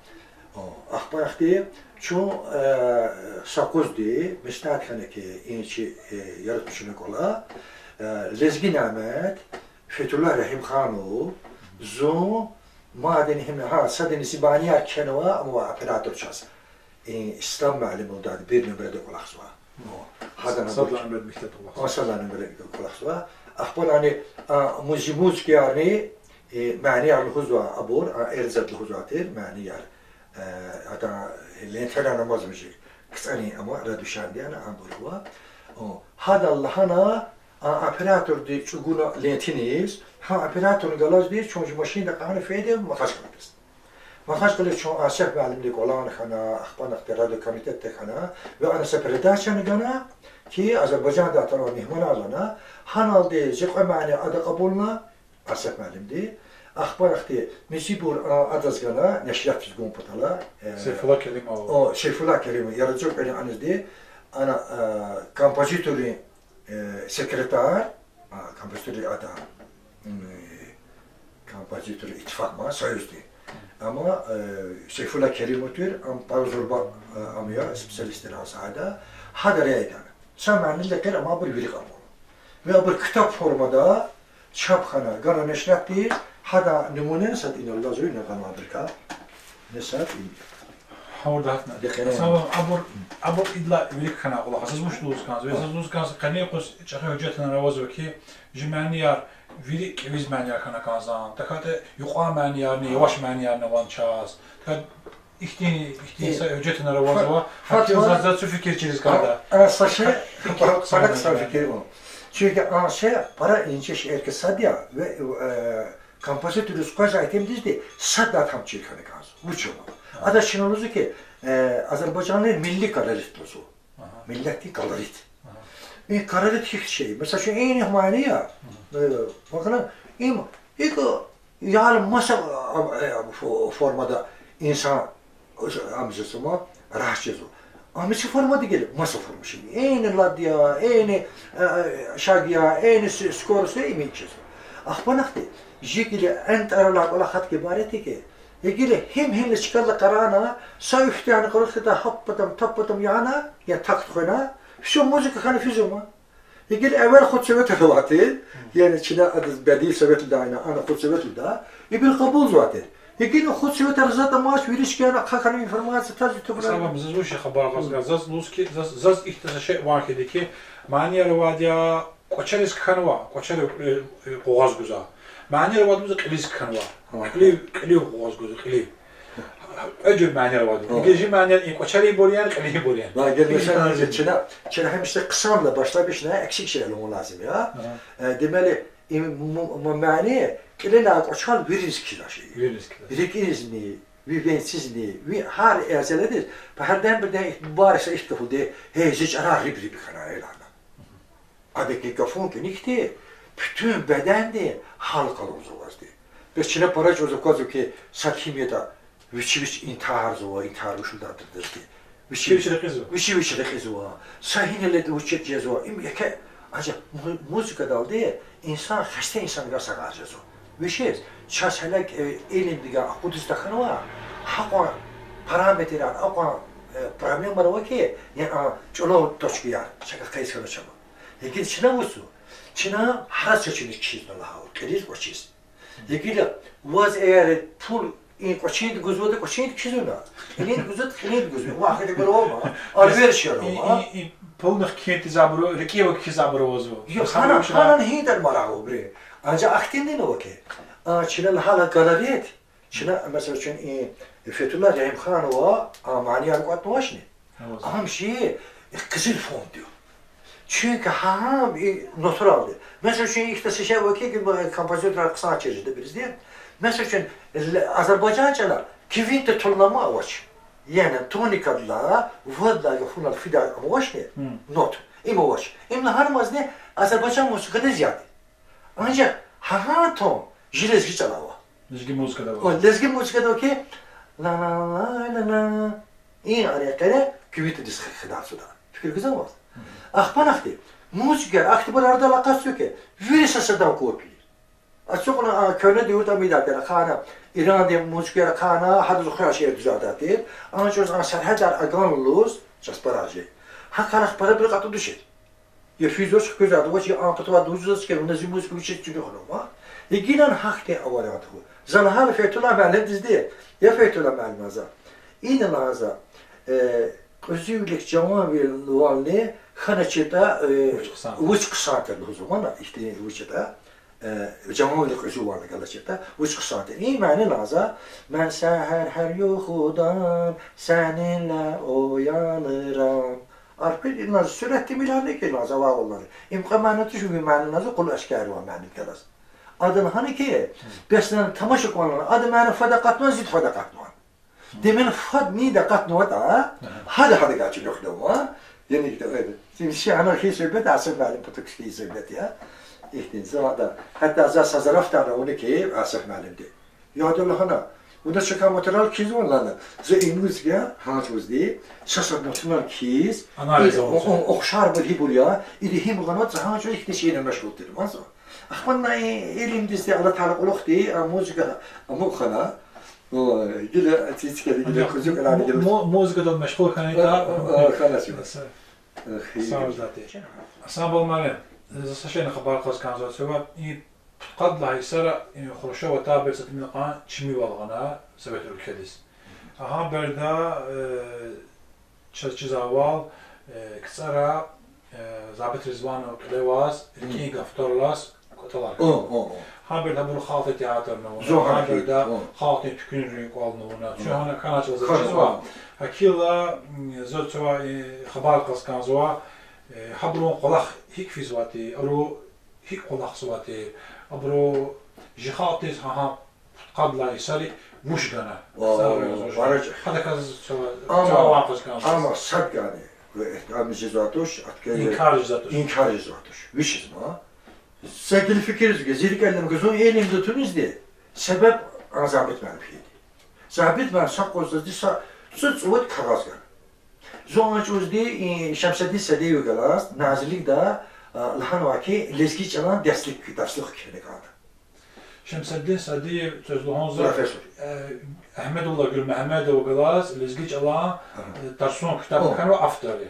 О, ахпа нахъди чун, э, са къузди меслят хьана ки, и чи, э, яратмишунин кӀвале, э, Лезги Нямет, Фетуллагь Рагьимханов, зун, мадни гьим, гьа, садни зи манияр кхьенва, ам авай оператор чаз. И Ислам муаллим лугьудайди, бир нумрада кӀвалахзава. О, гьадан сад лагьай нумрада мектебда кӀвалахзава. О, сад лагьай нумрада кӀвалахзава. Ахпа ани, а, музи-, музыкаярни, э, манияр лугьузва абур, а, эрзад лугьузвай тир манияр. Э, адан лентаяр амазмач, кцӀарин ама радушанди яна абур ава. О, гьадал лагьана, а, операторди чӀугуна лентиниз, гьа операторни галазди чун жи машинда акьахна фейиди Махачкъаладиз. Махачкъаладиз чун Асеф муаллимди кӀвале хьана, ахпа нахъди радиокомитетда хьана, ва ана са передачани гана, ки Азербайжандай атанвай мугьманар лагьана, гьаналди зи кьве мани ада кьабулна, Асеф муаллимди. Ахпа нахъди мисибур, а, адаз гана, нешриятдиз гун патал, э, Сейфулла Керимов. О, Сейфулла Керимов, яратмишунин кӀвалин анизди, ана, э, композиторрин, э, секретарь, а, композиторрин ада, м, э, композиторрин иттифакъ ма, союзди. Амма, э, Сейфулла Керимов тир, ам пара зурба, э, ам я, специалист я гьа сагьада, гьадан ряй гана. Са мани лекер ама абур вири кьабулна. Ва абур ктаб формада чап хьана, гана нешриятдиз, гьадан нумуна сад инал алазва, ина гана абурукай. Ина сад и. Гьавурда гьатна. Декъерен. Сава абур, абур идалай вилик хьана кӀвалах. Заз вуч лугьуз кӀанзава? Заз лугьуз кӀанзава, къенин юкъуз чӀехи гьуьжетар авазва хьи, жи манияр вири кӀевиз манияр хьана кӀанзава. ТахьайтӀа юкьван маниярни, яваш маниярни авани чаз. ТахьайтӀа ихьтин, ихьтин са гьуьжетар авазва. Гьакъикъатда заз, заз цу фикир чириз кӀанда. А, а, са шей, фикир, пара, пара хъсан фикир ва. Чуьнки а шей пара инжи шиирдин сад я, ва, э, композиторриз къвезвай итимдизди сад лагьай там чир хьана кӀанзава. Вучиз? Адаз чна лугьузва хьи, э, азербайжанлуйрин милли колорит лугьузва. Миллетдин колорит. И колорит гьихьтин шей? Месела, чун инихъ мани я, э, бакъна, им икӀ ял маса, а, а, фо-, формада инсан, ам жезва ма, рагьат жезва. Ам маса форма дегила, маса форма шини. Эни лад я, эни, э, э, шаг я, эни с-, скорость я, им чизва. Ахпа нахъди, жи гила эн тӀвар алай кӀвалах гьатта ибарат я хьи, гила гьим-гьимни чкадал къарагъна, са ихтияр къарагъдай гьаппатам, таппатам яна, я такт хвена, всё, музыка хьана физва ма. Гила эвел худсоветар авай тир, яни чна адаз бедил совет лугьудайна, ана худсовет лугьуда, ибур кьабулзавай тир. Гила худсоветар затӀ амач, вири чкаяр ахъа хьана, информация таз ютубра. Сабам, заз вуч я хабар кьаз, заз лугьуз хьи, заз, заз ихьтин са шей ван хьи хьи, манияр авайди я, кӀвачериз кхьенва, кӀвачерив, э, э, къугъваз гузва. Манияр авайди лугьуз кьилиз кхьенва. Ага. Кьилив, кьилив къугъваз гузва, кьилив. Кьве жуьре манияр авайди. Ага. Гила жи манияр и кӀвачеринбур яни, кьилинбур яни. Ва гила, месела, чна, чна гьамиша хъсандилай башламишна, эксик шейэр лугьун лазим я. Ага. Э, демели, и м-, м-, мани кьилелай кӀвачел вириз кхьизвай шей. Вириз кхьизвай. РикӀизни, ви венцизни, ви гьар язаледиз, па гьардан бирдан ихтибар са ихтилаф авуди, гьей, зи чӀарар риб-риб хьана, лагьана. Адакай гафун кӀаник хьи, буьтуьн беденди гьал къалурзава вазди. Бес чна пара чӀавуз аквазва хьи, сад гьим ятӀа, вичи вич интигьарзава, интигьар вуч лугьудатӀа адаз хьи. Вичи вич рекьизва. Вичи вич рекьизва. Са гьинал ятӀа вуч жезва. Им еке, анжах му-, музыкадалди инсан, хасте инсанрикай сагъар жезва. Вучиз? Чаз гьеле, э, илимдикай акъудиз тахьанва, гьакьван параметрар, акьван, э, проблемаяр ава хьи, яни, а, чӀулав точкаяр, чакай къейд хьанач ама. Лекин чна вуч я? Чна гьар са чуьниз кхьизва лагьайвал, кьилиз, кӀвачиз. Лекин ваз эгер пул и кӀвачинди гузватӀа, кӀвачинди кхьизва, кьилинди гузватӀа, кьилинди гузва. Ва гьахьтин гуьгъуьна ава ма, алверш яр ава ма. И, и пулни хкин тийизвайбур, рикӀивай кхьизвайбур авазва. Ю, ханан, ханан гьиндан марагъ авайбур я. Анжах ахьтинди ава хьи. А, чна лагьайла галарет, чна, месела, чун и Фетуллагь Рагьимханова, а, манияр кӀватӀнавачни. Ам чи къизил фонд я. Чуьнки гьа-, гьам и нотаралди. Месела, чун ихьтин са шей ава хьи, композиторар хъсан чир жеда биризди. Месела, чун л-, азербайжан чӀалал квинтетунал ама авач. Яни тоникадилай, вадалай гафунал фидай авачни, нот. Им авач. Им лагьанмазни азербайжан музыкадиз яд я. Анжах гьа-, гьа тон жи лезги чӀалал ава. Лезги музыкада ава. О, лезги музыкада ава хьи, ла-ла-ла-ла-ла. И ари къене квинтедиз хи-, хидацуда. Фикир гузвани ваз? Ахпа нахъди, музыкаяр ахьтинбур арадал акъатзава хьи, вири са садан копия. Ацукьна, а, куьгьне девирда амайдакай рахана, Ирандин музыкаяр рахана, гьадаз хуьрай шейэр дуьзайдай тир. Анжах чӀавуз а сергьятар агалуз, часпарар жи. Гьа кӀвалах пара бир кьатӀуд тушир. Я физвач, хквезвайди авач, я а патавай дузач хьи, вуна зи музыка вичиз чуьнуьхнава ма. Игинан гьахьтин авариант хьуй. За лагьайла Фетуллагь муаллимдизди, я Фетуллагь муаллим, за. Ина лагьай за, э, кьуьзуьвилихъ жаванвиле хьаначиртӀа, э, вуч хъсан, вуч хъсан тир лугьузва ма, ихьтин вуч ятӀа, э, жаванвилихъ кьуьзуьвиле галачиртӀа, вуч хъсан тир. И мани лагьай за, мен сегьер гьар юхудан сенинле оянырам. Арпи ина суьгьуьрет тӀимил яни хьи лагьай за ваваллани. Им кьве мани туш, ви мани лагьай за къул ашкарвай мани галаз. Ада лагьана хьи, бес ана тамаша кӀвале, ада мани фад акъатнавани, зид фад акъатнавани. Демени фад нинда акъатнаватӀа, гьада гьадакай чуьнуьхнава. Яни гьикӀ ятӀа, им чи ана хьи суьгьбет, Асеф муаллим патахъ хьи суьгьбет я. Ихьтин заманда, гьатта за са зарафатар авуна хьи Асеф муаллимди. Я ада лагьана, вуна чакай материал кхьизвани лагьана, за и музыка гьа чӀавузди, са-сад нотунал кхьиз, анализ авуна, о-, о-, ухшарбур гьибур я, ида гьим гъанватӀа, за гьа чӀавуз ихьтин шейинал машгъул тир ман за. Ахпа ана и илимдизди Аллагь Таала кьулухъди, а музыка амукь хьана, о, гила цицкери, гила кузукалар, гила му-, музыкадал машгъул хьана, а, а, хьана чна. Сагъ хьуй. Асамбал муаллим, за са шейни хабар кьаз кӀанзава, цава и пудкъад лагьай йисара, э, Хрущёв атайбур са тӀимил кьван чимивал гъана Совет уьлкведиз. Гьа береда, э, чаз чизвайвал, э, КцӀара, э, Забит Ризванов кьиле аваз, рикӀин гаф тӀвар алаз кӀватӀалар. О, о, о. Гьа береда абуру халкьдин театрни авуна, гьа береда халкьдин туькӀуьрунрин кӀвални авуна. Чун гьана хьана чӀавуз чизва. Гьакила, м, заз цава, э, хабар кьаз кӀанзава, э, гьабурун кӀвалах гьикӀ физватӀа, абуру гьикӀ кӀвалахзаватӀа, абуру жи халкьдиз гьа, гьа пудкъад лагьай йисари вуч гана? О, гьадакай заз цава, ама, цава ван кьаз кӀанзава. Ама сад гана, ва, э, ам жезвайди туш, аткай, инкар жезвайди туш. Инкар жезвайди туш. Вучиз ма? За гила фикирзава хьи, зи рикӀел алама, зун илимда тунизди, себеб а Забит муаллим хьайиди. Забит муаллим са къвезди са цӀуд-цӀувад кагъаз гана. Зун а чӀавузди и Шамсудин Садиев галаз Назирликда, а, лагьанвай хьи, лезги чӀалан дерслик, дарслух кхьена кӀанда. Шамсудин Садиев, квез лугьун за, профессор, э, Агьмедуллагь Гуьлмегьамедов галаз лезги чӀалан, ага, э, тарсун ктаб, о, кхьенва автор я.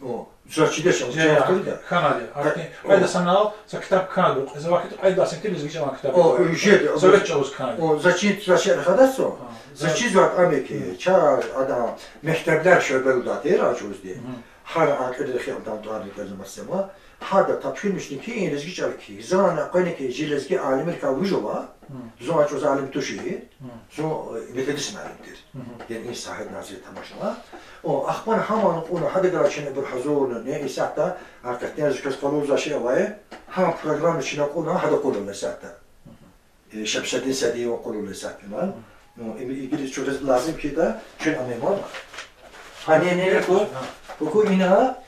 О, заз чидач, я, я, автор я. Хьанай, ахьтин, э, о, къайда санал, са ктаб кхьенва, за вахт къайда санал лезги чӀалан ктаб. О, я, уже, совет чӀавуз кхьенва. О, заз чиз, заз чиз рахадач зун. А, заз чизватӀа ам я хьи, чар, ада, мектеблер шоьбелда тир а чӀавузди. Мгм. Гьар акьидрихъ ятӀан тӀварни кӀелзамаз сема. Гьада тапшурмишни хьи, и лезги чӀал кхьихь. Зун акъвена хьи, жи лезги алимрикай вуж ава. Мгм. Зун а чӀавуз алим туш хьи. Мгм. Зун, э, методист муаллим тир. Мгм. Яни и сагьида назир тамашна. О, ахпа гьаман кьуна, гьадахъ галаз чна ибур гьазурна, не исятда, гьакъикъатдани заз квез къалурзавай шей авай, гьа программа чна кьуна, гьада кьурла исятда. Мгм. Э, Шамсудин Садиева кьурла исятда. Мгм. Ну, им, игиз чугваз лазим хьайитӀа, чун ам ман. Гьанени ку, ку, ку ина,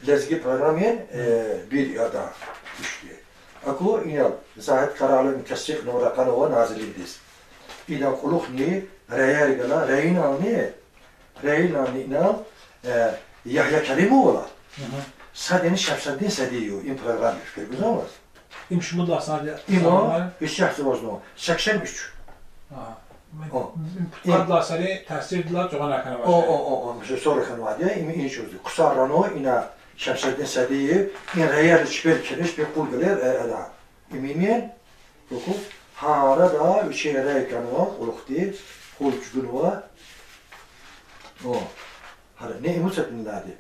лезги программин, э, бир яда ишди. Аку инал Загьид Къарагълуни тасдикьнава, ракъанва Назирликдиз. Ина кьулухъни раер гана, раинални, раинални инал, э, Ягья Керимовалай, мгм, садани Шамсудин Садиев, им программа фикир гузвани ваз? Им шумуд лагьай сад я? Има, сад я? Исятда вазну, сексен уьч. Ага. О. Им, им пудкъад лагьай сари таъсирдилай цугъана хьанвай шей. О, о, о, о, мисал, сора хьанвайди я, им, им чӀавузди. Хъсан рано ина Шамсудин Садиев, ин раерни чпел кхьенвай, чпел кьур галай, э, ада. Им, им, им, ку, ку, гьа арада вичин раер кӀанзава кьулухъди, кьул чӀугунва. О, гьада, не, им вуч ятӀа инилади.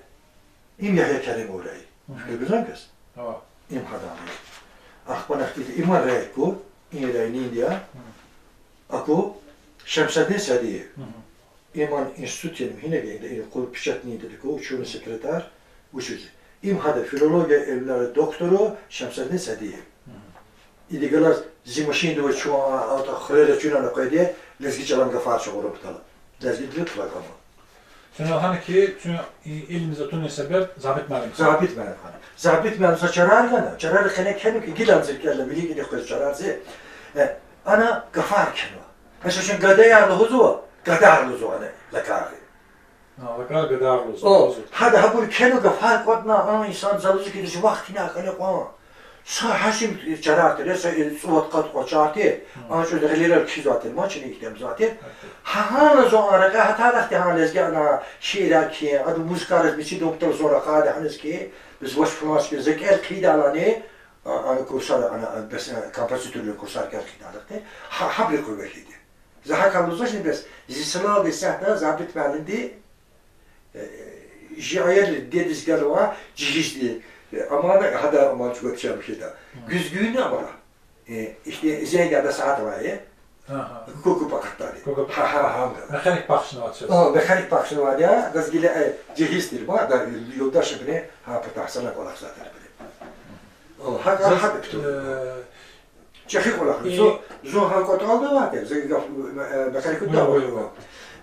Им Ягья Керимовалай. Мгм. Фикир гузвани квез? Ава. Им гьадан. Ахпа нахъ ида има раер ку, им раер нинди я. Мгм. Аку, Шамсудин Садиев. Мгм. Иман институтдин михьи генда, и кьуд печатни дидиков, учёный секретарь, учитель. Им гьада филология илимрин доктор Шамсудин Садиев. Мгм. Иди галаз зи машинда ва чун, а, а, хуьрера чун ана къведи, лезги чӀалан гафар чугъурун патал. Лезгидин программа. Чун лагьана хьи, чун и илимдиз атунин себеб Забит муаллим. Забит муаллим хьана. Забит муаллим са чарар гана, чарар хьана кхьенва хьи, гила анжи кӀелна, вилик ида хквез чарар зи. Э, ана гафар кхьенва. Месела, чун гадаяр лугьузва, гадар лугьузва ана, лакар. А, лакар гадар лугьузва. О, гьада гьабур кхьенва, гафар кӀватӀна, а, инсан залуз хьиз вахт гьина акьана кьван. Са гьашим чарар тир, са цӀувад-къад кьван чарар тир, а чӀавуз гъилерал кхьизвай тир, ма чна ихьтин ийизвай тир. Гьа, гьана зун а рекье гьатайла ахьтин гьа лезги ана шиирар кхьин, адан музыкаяр мичӀидун патал зун ракъарда гьаниз хьи, бес вач фланчки за кӀел хъийидайлани, а, ана курсар, ана, а, бес, а, композиторрин курсар кӀел хъийидайла ахьтин. Гьа, гьабуру къуват хьайиди. За гьакӀ лугьузвачни бес, зи силалди исятда Забит муаллимди, э, жи аялри дидедиз галва, жигьизди, э, амана, гьада аман чӀугваз чам хьайитӀа. Гуьзгуьнни амара. Э, ихьтин зенг ада сят авай, э? Ага. Кукупа катари. Кукупа. Гьа, гьа, гьа, гьа. Механик бахшнавай чаз. О, механик бахшнавайди я, адаз гила, э, жигьиз тир ма, ада юлдашбурни, гьа, патахъ сана кӀвалахзавайбурни. О, гьа, гьа, заз, гьа, э, чӀехи кӀвалах. И зун, зун гьа кӀватӀалда авай тир, за гаф, э, механикда авай.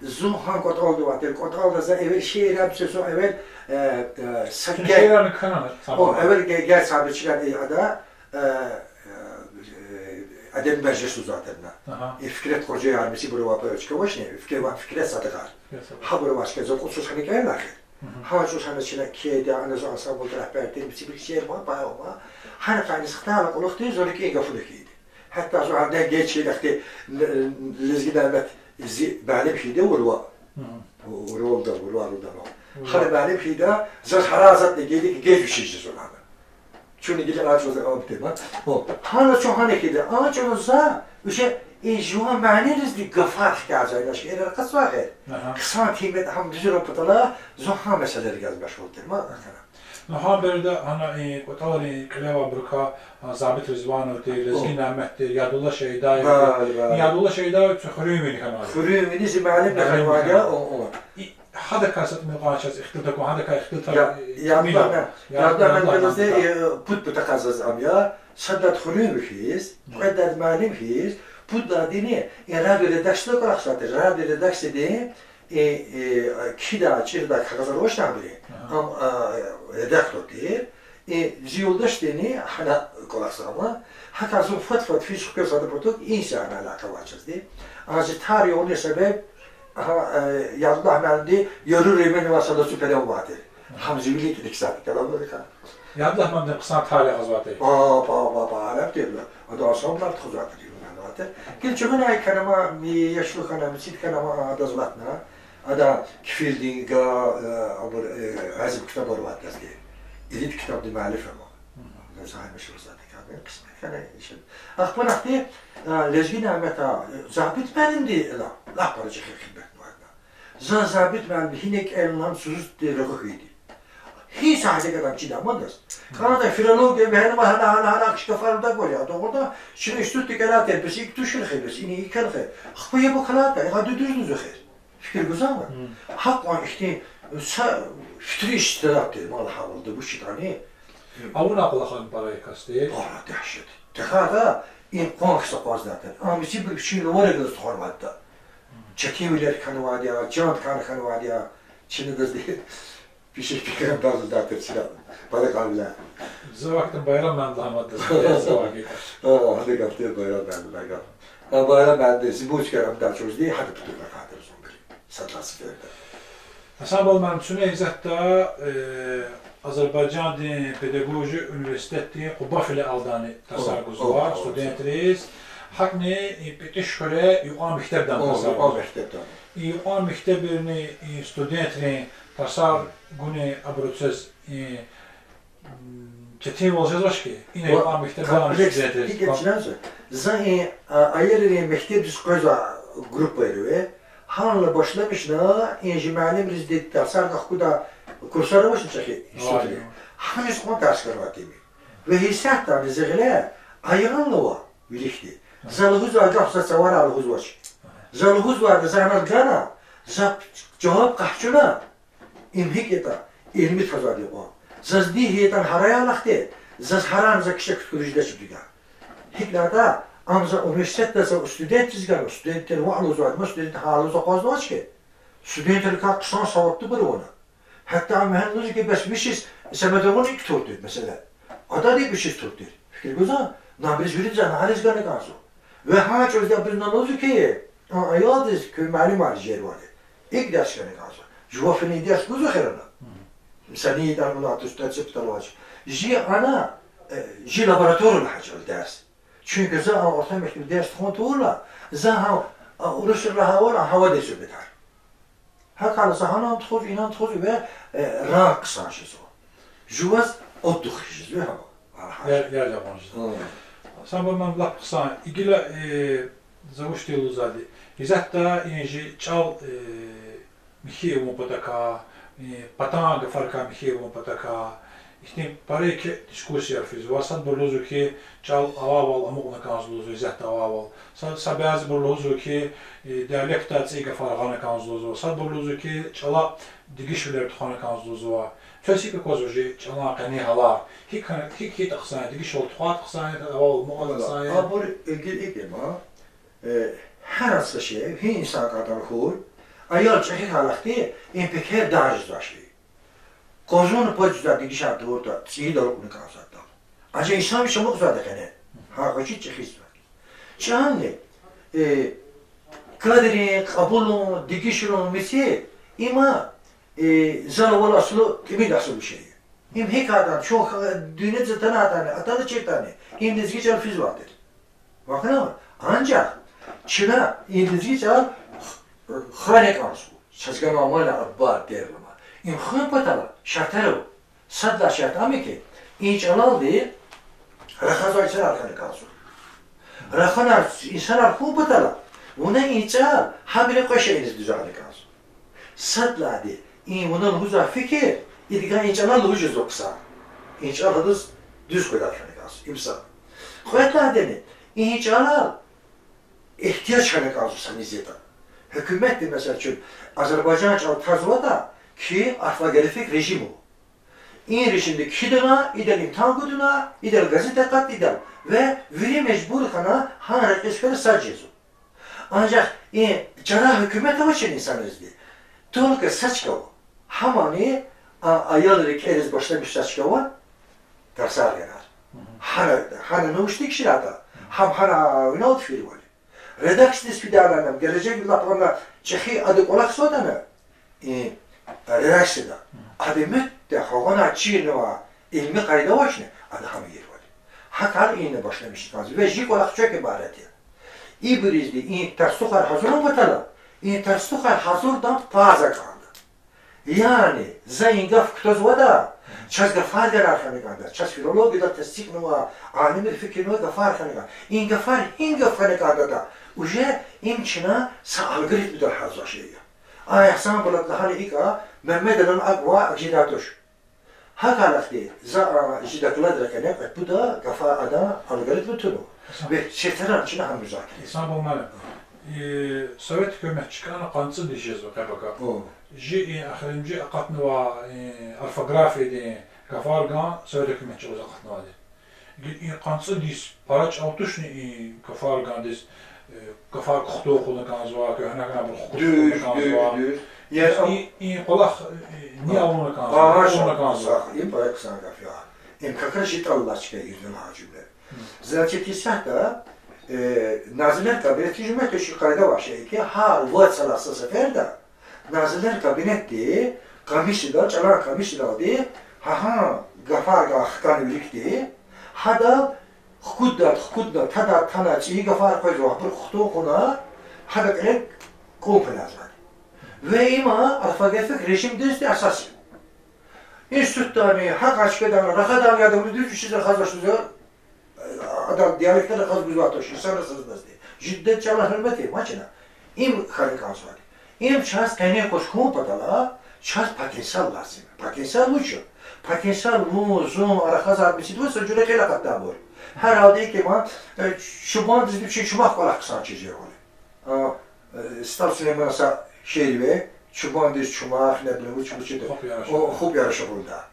Зун гьа кӀватӀалда авай тир, кӀватӀалда за эвел шиирар, бес зун эвел, э, э, са... Чун шиирарни кхьенва, о, саб, эвел ге-, гел сабичилер и ада, э, э, э, адаб межлис лугьузвай тир ина. Ага. И Фикрет Къожаяр, мисибур ва певчка вачни, Фикрет ва Фикрет Садыгъар. Фикрет Садыгъар. Гьабур вачка за кӀусуз хьана кӀелна хьи. Мгм. Гьа чӀавуз гьана чна кхьейиди, ана зун ансамблдин регьбер тир, мици бир шиир ма пай ама. Гьана къанни сихтала кьулухъди зун рикӀин гафуна хьайиди. Гьатта зун гьарда геч хьайила ахьтин, н-, н-, Лезги Нямет зи муаллим хьайиди Урва. Мгм. Урвалда, Урва, Урвалда. Урва. Гьана муаллим хьайиди, заз гьарай затӀни гайиди, геж вичиз жезва лагьана. Чун гила а чӀавуз ам тема. О, гьана чун гьана хьайиди, а чӀавуз за, уже и жуван муанилизни гафар хкязва, ина шиирар акъатзавай гъейри. Ага. Хъсан къимет гьам дуьзурун патала, зун гьа месэлайрикай машгъул тир ма, ахьана. Ну, гьа береда гьана и кӀватӀалрин кьиле авайбурукай, а, Забит Ризвановди, Лезги Нямет тир, Ядулла Шайдаев тир. Бале, бале. Ядулла Шайдаев чи хуьруьнвини хьанвайди. Хуьруьнвини зи муаллим хьанвайди, о, о. И гьадакай са тӀимил кьван чаз ихтилат акун, гьадакай ихтилат... Я, я, тӀимил я, я, я, я, я, я, я, я, э, пуд патахъай заз ам я, сад лагьайди хуьруьнви хьиз, кьвед лагьайди муаллим хьиз, пуд лагьайдини и радио редакцияда кӀвалахзавай тир, радио редакцияди, э, э, кхьидай, чирдай кагъазар авачни абурун, ага, ам, а, редактор тир, э, зи юлдашдини гьана кӀвалахзава. ГьакӀ зун фад-фад физ хквез гьадан патук, инсанрин алакъа авай чазди. А зи тар югъни себеб, Гьа, э, Ядуллагь муаллимди Яру Ременова са лацу перевод авай тир. Гьам зи вилик кӀаник сад калабулука. Ядуллагь муаллимдин хъсан тар ягъазвай тир. Папа, папа, араб тир. Ада ансамблар тухузвай тир, ягъазвай тир. Гила чугуна кана ама, ми яшлу хьана, мицид хьана ама, адаз алатна. Ада кфилдин га, э, абур, э, азим ктабар авай тир. Илит ктабдин муаллиф ама. Ада зай машгьур затӀ кардин къисмет хьана ишин. Ахпа нахъди, э, Лезги Няметан, э, Забит муаллимди ила, лап пара чӀехи хидметнавайди я. За Забит муаллим гьина кӀелна сузуз тир рагъу хьайиди. Гьи сагьадик адан чида амадаз. КӀанда филология муаллим гьана, гьана, гьана, киш гафарда гвай я. Дугърида, чна институтда кӀелайтӀа, бес икӀ тушир хьи, бес ина икӀ хьи. Ахпа я бакалавриат, я гьа дуьдуьз лугьуз хьи. Фикир гузама? Гьакьван ихьтин са фитри истилап тир, мал гьавалда вуч ятӀани. Авуна кьулахъан пара касди. Пара дегьшет. ТахьайтӀа и къван хьиз акъвазнатӀа. Ам исибур вичин луварагаз тухванватӀа. Четинвилер хьанвайди я, чан хьана хьанвайди я, чна дазди пиши пикрам базу датир чна. Пара кьавила. За вахтунда Байрам муаллим лагьана даз, за вахтунда. А, гьада гаф тир Байрам муаллим лагьана. А, Байрам муаллим, зи буч керам да чузди, гьада путуна катир зумбри. Садлас берда. Гьасан бала муаллим, чуьне исятда, э, Азербайжандин педагогик университетдин Къубафиле аладани тарсар гузва студентриз. ГьакӀни и ПетӀиш хуьре юкьван мектебдани тарсар гузва. И юкьван мектебрини и студентрин тарсар гунин абуру квез и, м, четинвал жезвач хьи, ина юкьван мектебдани студентрин. ГьикӀ чна за, за и, а, аялрин мектебдиз къвезвай группаяр ава. Гьанлай башламишна, и жи муаллимризди тарсар ахкуда курсар авачни чӀехи институтрин. Гьаниз кьван тарс ганвай тир. Ва гьисятдани зи гъиле аялрилай виликди. За лугьузвай гаф за цавара лугьузвач. За лугьузвайди за гьанал гана, за жаваб къахчуна, им гьикӀ ятӀа, илми тазвайди кьван. Заз дин гьикӀ ятӀани гьарай алахъди, заз гьарайни за кичӀе куьтягьиз жедач дуьнья. ГьикӀ ятӀа, ам за университетда за студентдиз гана, студентдин ваъ лугьузвайди, ма студент гьа лугьуз акъвазнавач хьи. Студентрикай хъсан савадлубур ава. Гьатта ам гьа лугьузва хьи, бес вичиз Самедован икӀ тур тир, месела. Адани вичиз тур тир. Фикир гузва, набриз вири за гьаниз гана кӀанзава. Ва гьа чӀавузни абуруз лугьузва хьи, а, аялдиз куь муаллимар жервали. ИкӀ дарс гана кӀанзава. Жуван финни дарс гузва хьи ана. Са ни ятӀани вуна тушта цепь талвач. Жи ана, э, жи лаборатория лагьай чӀал дарс. Чуьнки за а орта мектеб дарс тухун тавурла, за гьа, а, урусри лагьайвал, а, гьавадин суьгьбетар. ГьакӀ хьайила за гьанан тухуз, инан тухуз ва, э, ранг хъсан жезва. Жуваз отдых жезва гьама. Яр, яр ягъун жезва. Гьасан бала муаллим, лап хъсан. Гила, э, за вуч тир лугьузвайди. Исятда и жи чӀал, э, михьи авун патакай, э, патан гафарикай михьи авун патакай, ихьтин пара еке дискуссияр физва. Садбуру лугьузва хьи, чӀал авайвал амукьна кӀанзава лугьузва, исятда авайвал. Са, са бязибуру лугьузва хьи, э, диалектдай цӀийи гафар гъана кӀанзава лугьузва. Садбуру лугьузва хьи, чӀала дегишвилер тухвана кӀанзава лугьузва. Квез гьикӀ аквазва жи чӀалан къенин гьалар? ГьикӀ хьана, гьикӀ хьайитӀа хъсан я, дегишвал тухвайтӀа хъсан я, авайвал амукьайтӀа хъсан я? Абур илгин икӀ я ма, э, гьар са шей, гьи инсан кӀантӀани хьуй, аял чӀехи хьайила ахьтин, им пекер дажизвай шей. Къазуна пад жезвай дегишар тавуртӀа, цӀийидал акьуна кӀанзавайди я. Анжах инсан вич амукьзавайди я къене. Гьа гъвечӀи чӀехи жезвай. ЧӀални, э, кадрин, кьабулун, дегишарун меци, има, э, залвал аслу тӀимил аслу шей. Им гьикӀ ятӀани, чун х-, дуьньядиз атанатӀани, атаначиртӀани, им лезги чӀал физвай тир. Вахъ хьана, анжах чна и лезги чӀал х-, хвена кӀанзава. Чаз ганвай мана аббар терлама. Им хвен патал шартӀар ава. Сад лагьай шартӀ ам я хьи, и чӀалалди рахазвай инсанар хьана кӀанзава. Рахана инсанар хьун патал, вуна и чӀал гьабурун кьве шейиниз дуьз хьана кӀанзава. Сад лагьайди, и вуна лугьузвай фикир, идгай и чӀалал лугьуз жезва хъсан. И чӀал гьадаз дуьз къведай хьана кӀанзава. Им са. Кьвед лагьайдини, и чӀалал игьтияж хьана кӀанзава са низ ятӀа. Гьукуматди, месела, чун Азербайжан чӀал тазватӀа, кхьин орфографик режим ава. И режимда кхьидайла, идал имтигьан гудайла, идал газета акъатдайла, ва вири мажбур хьана гьа рекьиз фена сад жезва. Анжах и чара гьукумат авачир инсанризди только са чка ава. Гьамани, а, аялри кӀелиз башламишзавай чка ава, тарсар ганар. Гьана, гьана наушник чирайтӀа, гьам гьана винел тфирвал. Редакциядиз фидайла, гележегда лап гьана ЧӀехи ада кӀвалахзаватӀани, и, реакцияда. Ада муьтӀа гьавана чирнава, илми къайда авачни, ада гьам ийирвал. ГьакӀ ина башламишна кӀанзава. Ва жи кӀвалах чӀехи ибарат я. Ибуризди и тарсухар гьазурун патал, и тарсухар гьазурдан фаза кӀанда. Яни, за и гаф кутазватӀа, чаз гафар ярар хьана кӀанда, чаз филологияда тестикьнава, алимри фикирнава гафар хьана кӀанда. И гафар гьи гаф хьана кӀандатӀа, уже им чна са алгоритмдал гьазурзавай шей я. А Гьасан булат лагьана икӀа, Мегьамед Алан акӀ ваъ, акӀ жедай туш. ГьакӀ хьайила хьи, за, а, жи докладра къене кьве-пуд гафар адан алгоритмда тунва. Ва четверан чна гьам музакире ийизва. Гьасан булат муаллим, и, Совет гьукумат чкӀана къанни цӀуд йис жезва къе-пака. О. Жи и эхиримжи акъатнавай, и, орфографиядин гафарган Совет гьукумат чӀавуз акъатнавайди. Гила и къанни цӀуд йис пара чӀал тушни и гафаргандиз, э, гафар кухтун хъувуна кӀанзава, куьгьне хьанвайбур хкудна кӀанзава. Дуьз, дуьз, дуьз. Я, и, и кӀвалах, э, ни авуна кӀанзава, ни авуна кӀанзава. Сагъ, и пара хъсан гаф я. Им как раз жи тӀалаб чка ирзуна гьа жуьмле. Значит, исятда, э, Назирлер кабинетдин жуьмле тушир къайда авай шей я ки, гьар вад йиса са сеферда Назирлер кабинетди комиссиядал, чӀалан комиссиядалди, гьа, гьа гафарган хкана виликди, гьадал хкудда, хкудна, тада, тана цӀийи гафар къвезва, абур кухтун хъувуна, гьада кьиле кӀун хъувуна кӀанзавайди. Ва има орфографик режимдизни асас я. Институтдани, гьакӀ чкадани, рахадани, ада вири дуьз вичиз рахазвач лугьузва, адан диалектдал рахаз гузвай туш, инсанрин сазназди. Жи дидед чӀалан гьуьрмет я, ма чна. Им хьана кӀанзавайди. Им чаз къенин къуз хьун патал чаз потенциал лазим я. Потенциал вуч я? Потенциал вун, зун, а рахазар мисидва са жуьре кьил акъатдайбур. Гьар гьалда икӀ я ма, э, чубандизни вичин чумахъ кӀвалах хъсан чизвайвал. А, э, СтӀал Сулейманан са шиир ава, чубандиз чумахъ, не билейман вуч, вуч ятӀа. Хуп ярашугъул. О, хуп ярашугъул, да.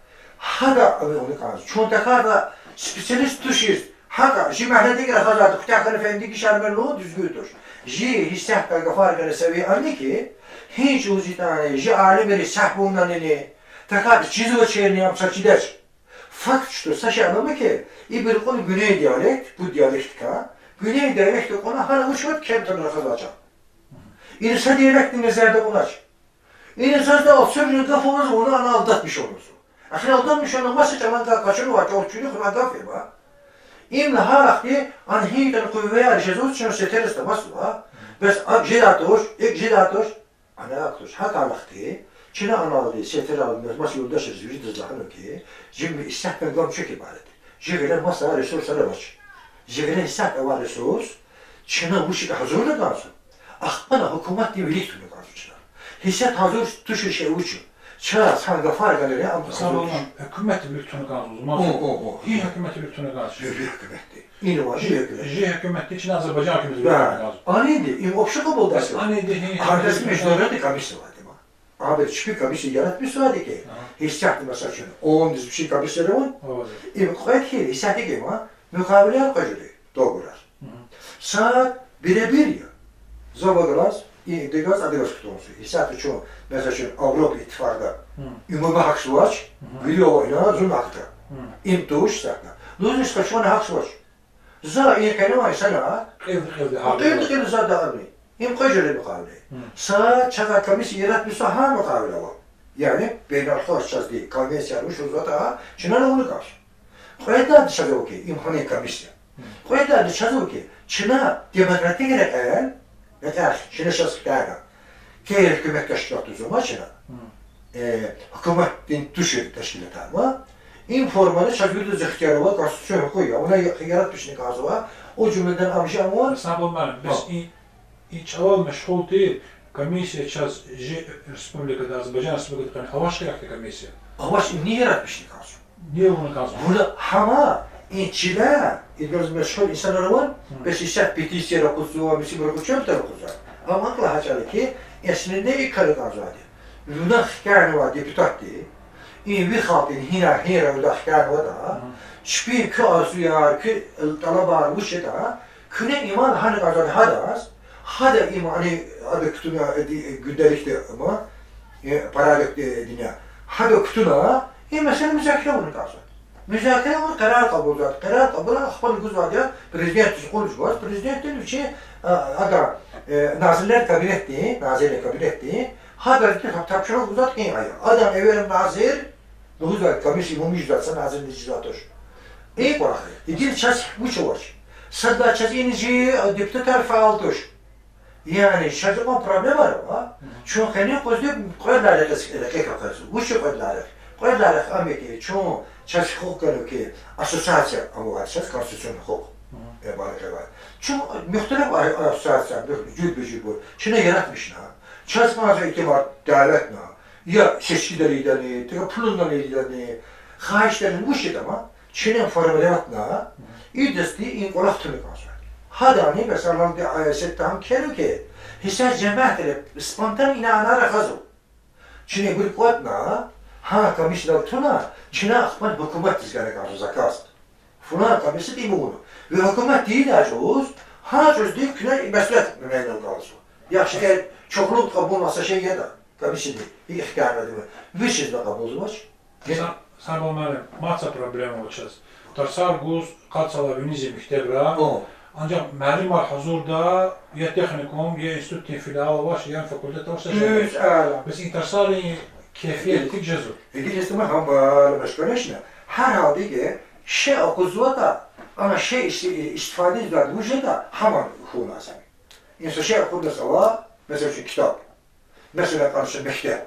Гьада ами авуна кӀанзава. Чун тахьайтӀа специалист тушиз, гьакӀа жи мягьледик рахазвайди, куьтягь хьана фена дегишармир лугьун дуьзгуьн туш. Жи гьисятда гафар гана севи ани ки, гьи чӀавуз ятӀани, жи алимри сагъ авунани, тахьайтӀа чизвачирни ам са чидач. Факт, что са шей алама ки, ибур кьуна гуьней диалект, пуд диалектдикай, гуьней диалектдин кьуна гьана вуч вад кемтан рахазвай чӀал. Ина са диалектдин незерда кьунач. Ина заз алцурни гаф авазва, вуна ана алдатмиш авунва. Эхир алдатмиш авуна маса чӀалан гаф къачунвай чӀал чуьнуьхнавай гаф я ма. Им лагьайла хьи, ана гьи ятӀани къуватар жезва, чна сетериз тамазва. Бес акӀ жедай туш, икӀ жедай туш. Ана акӀ туш, гьакӀ хьайила хьи, чна аналди, сетералди, маса юлдашриз виридаз лагьанва ки, жи исятда гам чӀехи ибарат я. Жи гъиле маса ресурсар авач. Жи гъиле исятда авай ресурс, чна вучиз гьазурна кӀанзава, ахпа гьукуматдин вилик туна кӀанзава чна. Исятда гьазур тушир шей вуч я? Чаз гьа гафар галерея ам гьазур туш. Гьукуматдин вилик туна кӀанзава, зумаз. О, о, о. Гьи гьукуматдин вилик туна кӀанзава? Жи, жи гьукуматдин. Ина ва жи гьукуматдин. Жи гьукуматдин чна Азербайжан гьукуматдин вилик туна кӀанзава. Анинди, им общий къабулдай шей. Анинди гьи, гьи гьукуматдин. Международный комиссия авайди ма. Абур чпи комиссия яратмишзавайди ки, гьисятда, месела, чун ООН-диз вичин комиссияр авун. Им кьве хьи, исятда икӀ я ма, мукъавилаяр кьве жуьре, договорар. Са биребир я. За вад галаз, идегаз, адагаз кутунзава. Исятда чун, месела, чун Авропа иттифакьда, им ама гьахьзавач, вири авайла зун гьахьда. Им туш исятда. Лугьуз хьи, чун гьахьзавач. За и къеневай инсанар кьилди-кьилди, кьилди-кьилди за дагъани. Им кьве жуьре мукъавила я. Са чна комиссия яратмишзава гьа мукъавила ава. Яни бейналхалкъ чазди конвенцияр вуч лугьузватӀа, чна авуна кӀанзава. Кьведайди чаз ава ки, им гьанин комиссия. Кьведайди чаз ава ки, чна демократик рекьел, рекьел чна чаз хкягъан, кер гьукумат тешкилатзава ма чна. Э, гьукуматдин тушир тешкилатар ма. Им формада чаз виридаз ихтияр ава, конституциядин гьукум я, вуна я-, яратмишна кӀанзава, о жуьмледен ам жи ава. Гьасан булат муаллим, бес и, и чӀалал машгъул тир комиссия чаз жи республикада, Азербайжан Республикада къени авач хьи ахьтин комиссия? Авач, им ни яратмишна кӀанзава? Ни авуна кӀанзава? Вуна гьама, и чиле, идаз машгъул инсанар авани, бес исятда петицияр акъудзава, мисибур акъудзава, чебтер акъудзава. Амма акьван гьа чӀал я ки, эслинде икӀ хьана кӀанзавайди. Вуна хкянавай депутатди, и ви халкьдин гьина, гьина вуна хкянаватӀа, чпин куь арзуяр, куь тӀалабар вуч ятӀа, куьне им лагьана кӀанзавайди гьадаз, гьада им ана, ада кутуна, э, ди-, э, гуьнделикди ма, э, порядокдин я. Гьада кутуна, и месэла музакире авуна кӀанзава. Музакира авуна, къарар кьабулзавайди. Къарар кьабулна, ахпа гузвайди я президентдиз, кьур жуваз, президентди вичи, а, ада, э, назирлер кабинетдин, назирлер кабинетдин, гьадазни тапшуругъ гузвайди и ая. Адан эвел назир, лугьузвайди комиссия муми жезвайди, са назирни жезвайди туш. И кӀвалах я. Игиз чаз вуч авач? Садлагьай чаз ина чи депутатар фаал туш. Яни чаз икьван проблемаяр ава. Чун къенин къуз кьвед лагьай рекье, рекье къекъвезва. Вуч я кьвед лагьай рехъ? Кьвед лагьай рехъ ам я хьи, чун, чаз гьукъук гана хьи, ассоциация авайди чаз, конституционный гьукъук. Э, бала гъева. Чун мухталиф а-, ассоциация, мух-, жуьреба-жуьреба, чна яратмишна. Чаз кӀанзава итимар девлетни, я сечкидаридани, тика пулунани идани, хагьишдарин вуч ятӀа ама, чна формироватьна, идазди и кӀвалах туна кӀанзава. Гьадани, месела, лагьана, а, сеттам кхьенва хьи, гьисятда жемятри спонтанно ина-ана рахазва. Чна ибур кӀватӀна, гьа комиссиядал туна, чна ахпани гьукуматдиз гана кӀанзава заказ. Фулан комиссияди им авуна. Ви гьукумат тийидай чӀавуз, гьа чӀавузди куьне меслят мейдана кӀанзава. Яхши, э, чухлу кьабулнавай са шей ятӀа, комиссияди ихтиярнавайди, вичиз кьабулзавач. Са-, Сабан муаллим, мад са проблема ава чаз. Тарсар гуз къад йисалай виниз я мектебра. О. Анжах муаллимар гьазурда, я техникум, я институтдин филиал авач, я факультет авач, са шей авач. Дуьз, а. Бес и тарсарин кефият гьикӀ жезва? ГьикӀ жезва, гьам башка, конечно. Гьар гьалдиги шей акъудзаватӀа, ана шей ис-, истифада ийизвайди вуж ятӀа, гьаман хьун лазим я. Инсан шей акъудиз ава, месела, чи китаб. Месела, къанши мектеб.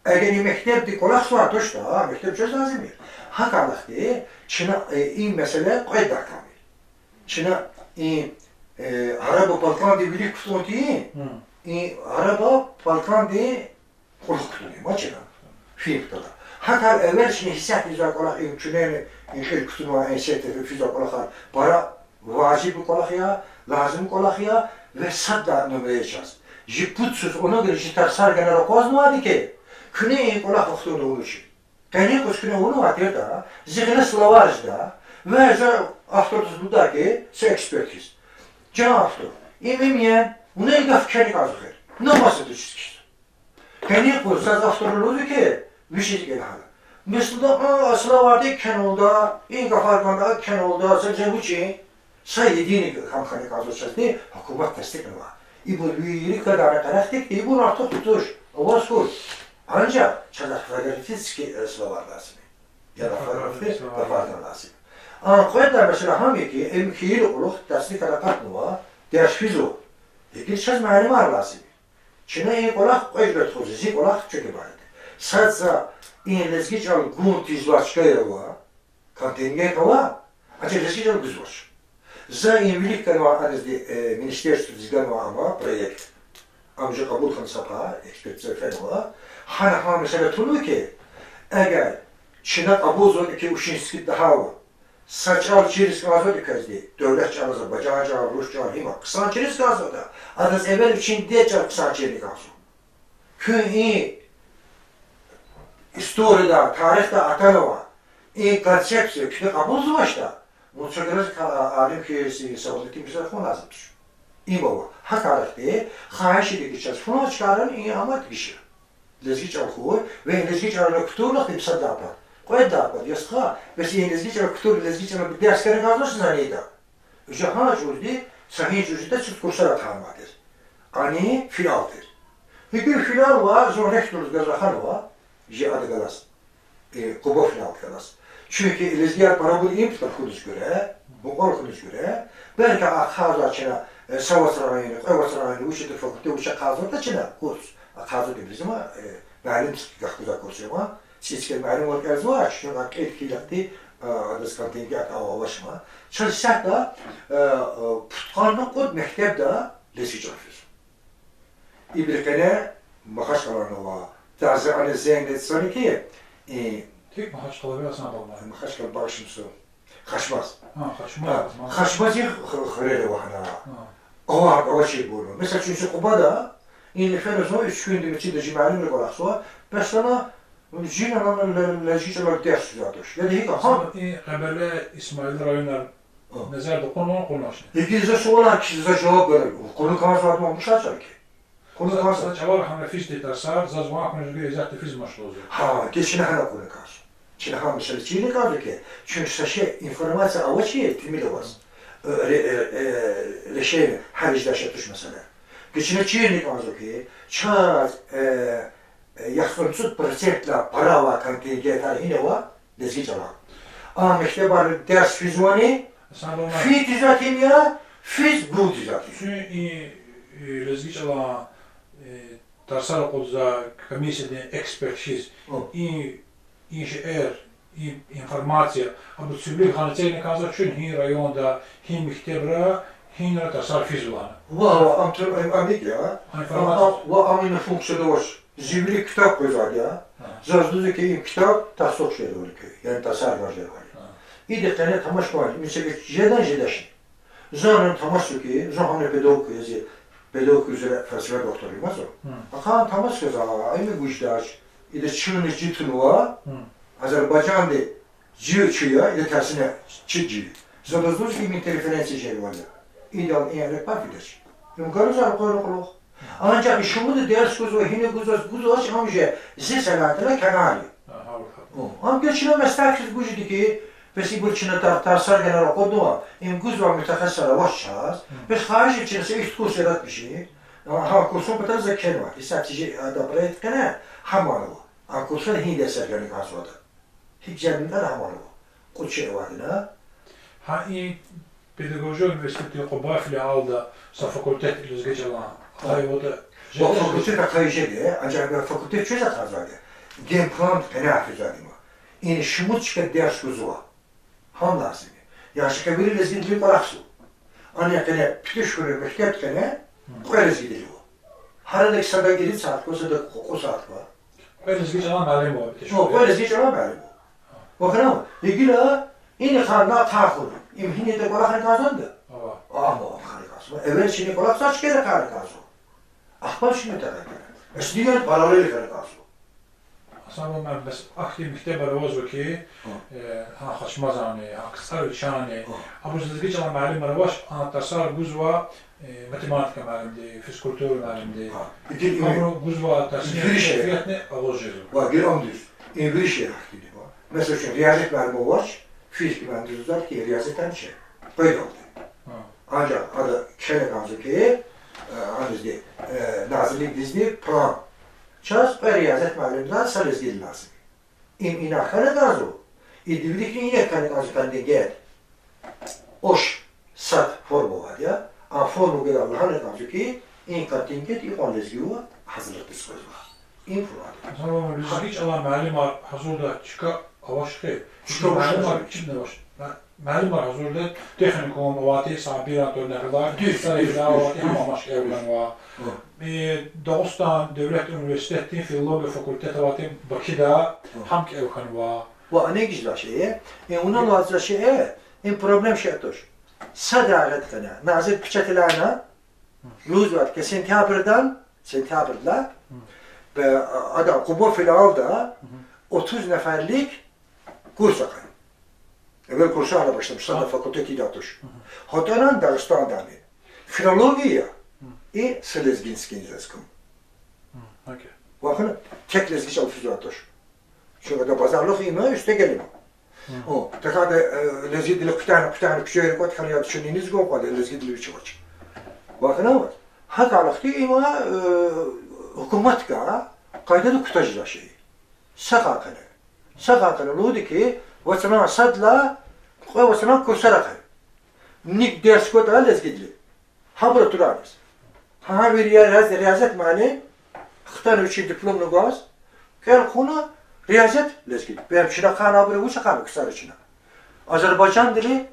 Эгер и мектебдин кӀвалах сувар тушда, мектеб чаз лазим я. Гьа кӀвалахди чна, э, и месэла кьвед лагьай камил. Чна и, э, араба балкӀандин вилик кутун тийин, и араба балкӀандин кьулухъ кутуна, ма чна. Фин кутада. Гьакӏ эвел чна гьисятда ийизвай кӏвалах и куьне, и кьил кутунвай, и сетификат физвай кӏвалахар пара важиб кӏвалах я, лазим кӏвалах я, ва сад лагьай нумра я чаз. Чи пуд йисуз, вуна гьа чи тарсар генани акъвазнавайди хьи, куьне и кӏвалах вахтунда авунвачир. Къенин къуз куьне авунвай тиртӏа, зи гъиле словарь жеда, ва за автордиз лугьуда хьи, са эксперт хьиз: Жан автор, им, им я, вуна и гаф кхьена кӏанзава эхир. Вуна масадаз чиз кхьизва. Къенин къуз заз авторди лугьузва хьи, вичиз кӏел гьана. Месела, а, словарьди кхьенвалда, и гафар кӏанда кхьенвалда, са жуьре вучин, са единый гьам хьана кӏанзава чазни, гьукумат тестикьнава. Ибур вири гадарна къарагъди хьи, ибур артух туш, аваз хьуй. Анжах чаз орфографический, э, словарь лазим я. Яни орфографический орфографический словарь. Гафарни лазим я. А кьвед лагьай месэла гьам я хьи, им хьайила кьулухъ тестикьарна акъатнава, дерс физва. Эгер чаз муаллимар лазим я. Чна и кӏвалах кьве жуьре тухузва, зи кӏвалах чӏехи баради. Сад за и лезги чӏал гун тийизвай чкаяр ава, контингент ава, анжах лезги чӏал гузвач. За и вилик ганвай анизди, э, министерстводиз ганвай ама проект. Ам уже кьабул хьана сапа, экспертиза фенва. Гьана гьа месэла тунва хьи, эгер чна кьабулзаватӏа хьи Ушинский дагьава, са чӏал чириз кӏанзаватӏа квезни, девлет чӏал, азербайжан чӏал, рус чӏал, гьим хъсан чириз кӏанзаватӏа, адаз эвел вичин дидед чӏал хъсан чирна кӏанзава. Куьн и историяда, тарихда атанвай и концепция куьне кьабулзавачтӏа, вун са герек алим хьиз, савлети мисал хьун лазим туш. Им ава, гьа кӏвалахди, хагьиш ийида хьи чаз флан чкайрани и ама дегиш. Лезги чӏал хьуй, ва и лезги чӏални кутурла хьи, мисал, дагъпад, кьвед лагьай пад, я стха, бес и лезги чӏал кутур, лезги чӏалан дерс гана кӏанзавач за неда. Уже гьа чӏавузди, са гьи чӏавуз жеда чаз курсар ахъайнавайди. Ани филиал тир. Гьикӏ филиал ва зун ректордиз галаз раханва, жи ада галаз. Э, Къуба филиалдихъ галаз. Чуьнки лезгияр парабур им патал хьуниз гуьре, мукьвал хьуниз гуьре, белки ахъайзавай чна, э, са вацран, кьве вацран, вуч ятӏа факультет, вуч ахъайзаватӏа чна курс, ахъайзаватӏа гьабуруз ама, э, муаллимдихъ гахкузвай курс я ма, цицкер муаллимвал кӏелзавач, чун акьил хьилакди, э, адаз контингент ава авачма. Чаз исятда, э, э, пудкъанни кьуд мектебда лезги чӏал физва. Ибурун къене Махачкъалада ава. Таза ана зенг це хьи, и... Тик Махачкъала, Сабан муаллим? Махачкъала, багъишмир. Хачмаз. А, Хачмаз, а, Хачмаз. Хачмазин х-, хуьрера ава гьана. А. Ава, авачирбуру. Месела, чун чи Къубада, ина фена зун уьч гуьнди мичида жи муаллимри кӏвалахзава. Месела, жи муаллим ле-, лезги чӏалал дерс физвайди туш. Яда гьикӏ, гьа? Месела, и Къебеле, Исмаил районар, о, назарда кьуна, кьуначни? Эгер за суалар кхьиз, за жаваб гана, кьуна кӏанзавайди ма муша чӏал хьи. Кьуна кӏанзава. За чӏавар гьана физ тир тарсар, заз ван хьуниз гуьре исятда физмач лугьузва. Гьа, гьакӏ чна гьана кьуна кӏанзава. Чна гьа месэла чирна кӀанзава хьи, чун са шей информация авачир тӀимил аваз, э, ре-, э, э, решение гьялиз жедай туш месэла. Чна чирна кӀанзава хьи, чаз, э, э, яхцӀурни цӀуд процентдилай пара авай контингент гьина ава лезги чӀалан. А мектебар дерс физвани, фин тийизвай тир я, физ гун тийизвай тир. Чун и, и лезги чӀалан, э, тарсар акъудзавай комиссиядин эксперт хьиз, и, и шейэр, и информация, абур цуьлуьгъ гъана эцигна кӀанзава чун гьи районда, гьи мектебра, гьинра тарсар физва лагьана. Ва, ва, ам тур, ам, ам икӀ я. А информация. Ам, ам, ва ам ина функцияда авач. Зи вилик ктаб къвезвайди я. Заз лугьузва хьи, и ктаб тарсух жезвайди я, яни тарсар гъана жезвайди я. Ида къене тамаш кван, мисал, жедан жедачни. Зун тамашзава хьи, зун гьана педагог я, зи педагогика уьзуьре фельдшер-духтур я зун. Ахъа тамашзава, а, ина гуж жедач, ида чун жи тунва, Азербайжанда жи чу я, ида терсина чи жи. Заз лугьузва хьи, им интерференция жезвайди я. Идал и репафидач. Им гаразар къвена кьулухъ. Анжах шумуд дерс гузва, гьина гузвач, гузвач, ам же зи салатна канали. Ам гьа чна меслят хьиз гуж жеди хьи, бес ибур чна тар-, тарсар генара акъуднава, им гузвай мутехассисар авач чаз, бес хайи чна са ихьтин курс яратмишин. Гьа курсун патал за кхьенва, исятда чи ада проект къене, гьам ава. А курсда гьи дерсар гана кӀанзаватӀа. Гьикӏ жеминда рамару? Кьуд шей авайди я. Гьа и педагогия университетдин Къуба филиалда са факультет лезги чӏалан. Гьа. Гьа, вот, ва факультет ахъайиз жеди, анжах факультет чуьз ахъайзавайди? Генплан къене физвайди ма. Ина шумуд чка дерс гузва. Гьам лазим я. Яни чка вири лезгидилай кӏвалахзава. Ана къене Петушкури мектеб къене кьве лезгидилай ава. Гьар арадик садак ирид сят ква, садак кьу сят ква. Кьве лезги чӏалан муаллим ава Петушкури. О, кьве лезги чӏалан муаллим ава. Вахрама, игила ина ханна тахуна. Им гьинда кӏвалахна кӏанзаватӏа? Ава. Ама, ама хана кӏанзава. Эвел чна кӏвалахзавай чкайра хана кӏанзава. Ахпа чна тахана. Эсдигер параллель хана кӏанзава. Асамал муаллим, бес ахьтин мектебар авазва хьи, э, гьа Хачмазани, гьа КцӀар Вичани, абуруз лезги чӏалан муаллимар авач, а тарсар гузва, э, математика муаллимди, физкультура муаллимди. Абуру гузва тарсар, вири шей, кайфиятни аваз жезва. Ва гила ам дуьз. Им вири шей ахьтинди ва. Месела, чун риязият муаллим авач, физика муаллим дуьз узар хьи, риязиятан чи къведалди. Анжах ада кхьена кӏанзава хьи, э, анизди, э, назирликдизни план. Чаз кьве риязият муаллимдилай са лезгиди лазим. Им ина хьана кӏанзава, ида виликни ина хьана кӏанзава контингент. Ош сад форма авайди я, а форма гуьре лагьана кӏанзава хьи, и контингент икьван лезгияр гьазурлухдиз къвезва. Им форма авайди я. Лезги чӏалан муаллимар гьазурдай чка авач хьи. Чка авач, муаллимар гьазур чна авач. Муаллимар гьазурдай техникум авайди, Сабиран тӏварунихъ галай, дуьз, сари дуьз, галай дуьз, авайди, дуьз, гьам амач кӏевгъанва. Гьа. Э, Дагъустан девлет университетдин филология факультет авайди Бакуда, гьам кӏевгъанва. Ва ана гзаф шей, э, вуна лугьузвай шей, э, им проблем шей туш. Сад агъад къене назир печатьлана, лугьузвайди хьи, сентябрдин, сентябрдилай, бе, а, ада Къуба филиалда отуз неферлик курс акъваз. Эвел курсар башламишзава, сад факультет ийидай туш. ГьатӀани Дагъустандани филология и са лезгинский языком. Вахана тек лезги чӀал физвай туш. Чун ада базарлух ийимир, уьстегел ийимир. О, тахьайтӀа, э, лезгидилай къуьтягьна, къуьтягьна куьчейра кӀватӀ хьана яд, чун иниз гун кӀватӀ, лезгидилай вич авач. Вахана аваз. ГьакӀ алахъди има, э, гьукуматдикай къайдада кутаз жезвай шей. Са гьакӀни. Са гьакӀни лугьуди хьи, вацран садлагьай кьве вацран курсар акъваз. НуькӀ дерс гватӀа лезгидилай. Гьабур атурай низ. Гьа, гьа вири я-, яз-, риязият муаллим, хтана вичин дипломни гваз, кӀел хъувуна риязият лезгидалди. Бес чна хьана абуру вуч хьана ксари чна. Азербайжандилай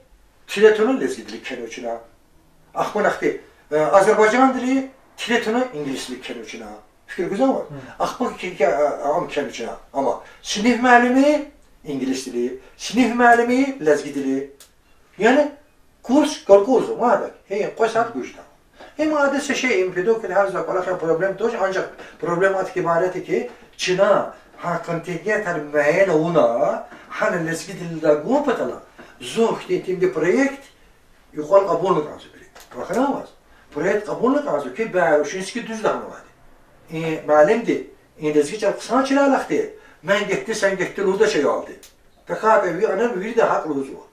тире туна лезгидилай кхьенва чна. Ахпа нахъти, э, Азербайжандилай тире туна инглисдилай кхьенва чна. Фикир гузвани ваз? Ахпа ки, ки, э, ам кхьенва чна. Амма синиф муаллими инглисдилай, синиф муаллими лезгидилай. Яни курс галкӀурзава мадак, гьи, кьве сят гуж жеда. Им адет са шей, им педагогикада гьар са кӀвалахда проблема туш, анжах проблематика ибарат я хьи, чна гьа контингентар муайян авуна, гьана лезгидилай гун патал, зун хьтин тимди проект юкьвал кьабулна кӀанзава бери. Вахана аваз. Проект кьабулна кӀанзава хьи, бязи рушински дуьз лагьанвайди. И муаллимди, и лезги чӀал хъсан чирай алахъди, мен гетди, сен гетди лугьудач аялди. ТахьайтӀа ви ана вирида гьакӀ лугьузва.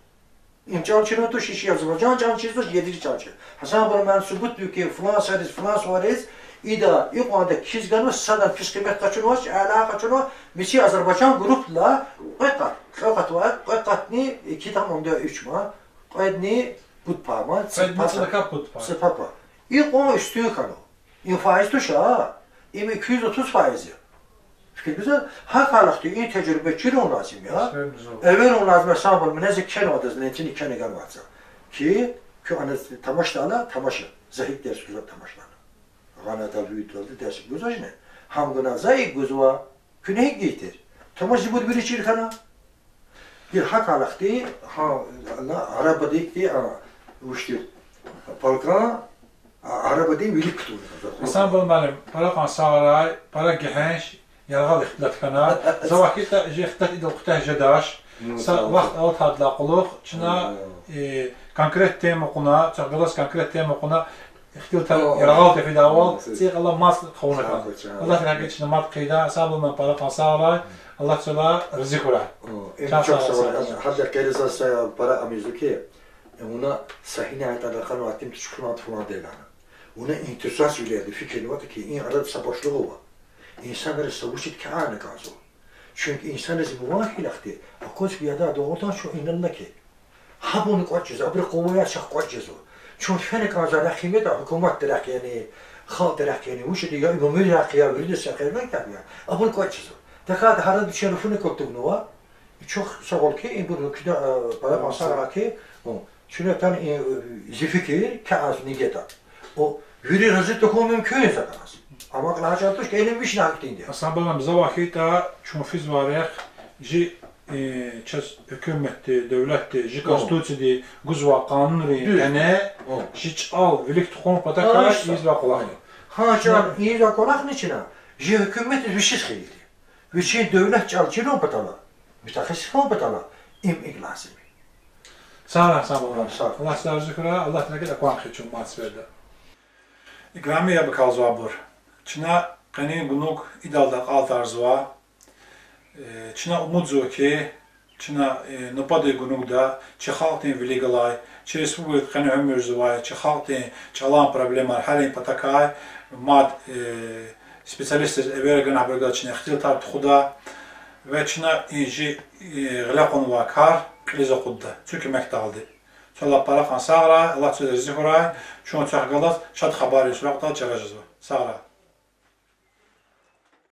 Им чӀал чна туш, иш Азербайжан чӀал чизвач, едири чӀал чиз. Гьасан буба, ман субут ду хьи, флан сариз, флан сувариз, ида, икьван ада кхьиз ганва, садан пис къимет къачунвач, аля къачунва, миси Азербайжан группдилай кьве къат, кьве къат ва кьве къатни, икитан онда уьч ма, кьведни пуд пай ма, цӀипа пай. Икьван уьстуьн хьанва. Им файиз туш а, им икьван отуз файиз я. Фикир гузвани? Гьа кӀвалахди и тежриба чирун лазим я. Эверун лазим я, Гьасан буба, муна зи кхьенвайдаз лентини кхьена ганвайди я. Хьи, куь ана тамашдайла, тамаша, за гьикӀ дерс гузватӀа тамашдайла. Гъана да виридалди дерс гузвачни? Гьам гана за икӀ гузва. Куьне гьикӀ гайитӀа? Тамаш зи буд вири чир хьана. Гила гьа кӀвалахди, гьа, ана, арабадикди, а, вуч тир, палкан, а, арабадин вилик кутуна. Гьасан буба муаллим, пара кьван сагърай, пара гегьенш, яргъал ихтилат хьана. Завай хьайитӀа, жи ихтилат идал куьтягь жедач. Са вахт алатайдалай кьулухъ чна, э, конкрет тема кьуна, цвехи галаз конкрет тема кьуна, ихтилатар яргъал тефидайвал, цӀийи кьилел мад хъувуна кӀанда. Аллагьди регьимдиз чна мад хъийида, Гьасан буба, пара кьван сагърай, Аллагьди квелай рази хьурай. Гьадалай къейдзава са пара ам ийизва хьи, вуна са гьинай ятӀа ракъурнавай итим туш, флан, флан дегана. Вуна интересвилерди фикирнаватӀа хьи, и арада са башлугъ ава. Инсанриз са вуч ятӀа кӀана кӀанзава. Чуьнки инсанриз мувахилахъди акваз хьи, яда, дугъридан чун инал алакь я. Гьабурни кӀватӀ жезва, абуру къуват чахъ кӀватӀ жезва. Чун фена кӀанзавай рехъ им ятӀа, гьукуматдин рехъ яни, халкьдин рехъ яни, вучдин, я имамрин рехъ я, виридаз рехъ я, абуру кӀватӀ жезва. ТахьайтӀа гьарада вичин руфуна кутугнава. Чухсагъул хьи, ибур куьда, э, пара кьван сагърай хьи, чуьне тан, э, зи фикир кӀанзава, нигета. О, вири рази тахьун мумкин я за кӀанзава. Амма кьван чӀал туш, кӀелин вишни гьахьтинди я. Гьасан буба, завай хьайитӀа, чун физвай рехъ жи, э, чаз гьукуматди, девлетди, жи Конституцияди гузвай къанунрин къене жи чӀал вилик тухун патакай ийизвай кӀвалах я. Гьа чӀал ийизвай кӀвалахни чна жи гьукуматдиз вичиз хьайиди. Вичин девлет чӀал чирун патал, мутахассисрин патал им икӀ лазим я. Сагърай, Гьасан буба. Аллагьди рази хьурай, Аллагьдин рекье акван хьуй чун мад сеферда. Играми яб акалзавайбур, чна къенин гунуг идалди акьалтӀарзава. Э, чна умудзава хьи, чна, э, нубатдин гунугда чи халкьдин вилик галай, чи республика къени уьмуьрзавай, чи халкьдин чӀалан проблемайрин гьялин патакай мад, э, специалистриз эвер гана, абурукай чна ихтилатар тухуда ва чна и жи, э, гъиле кьунвай кар кьилиз акъудда цуьк куьмекдалди. Чалай пара кьван сагърай, Аллагьди квез рази хьурай, чун цвехи галаз шад хабаррин суракьдал чара жезва. Сагърай.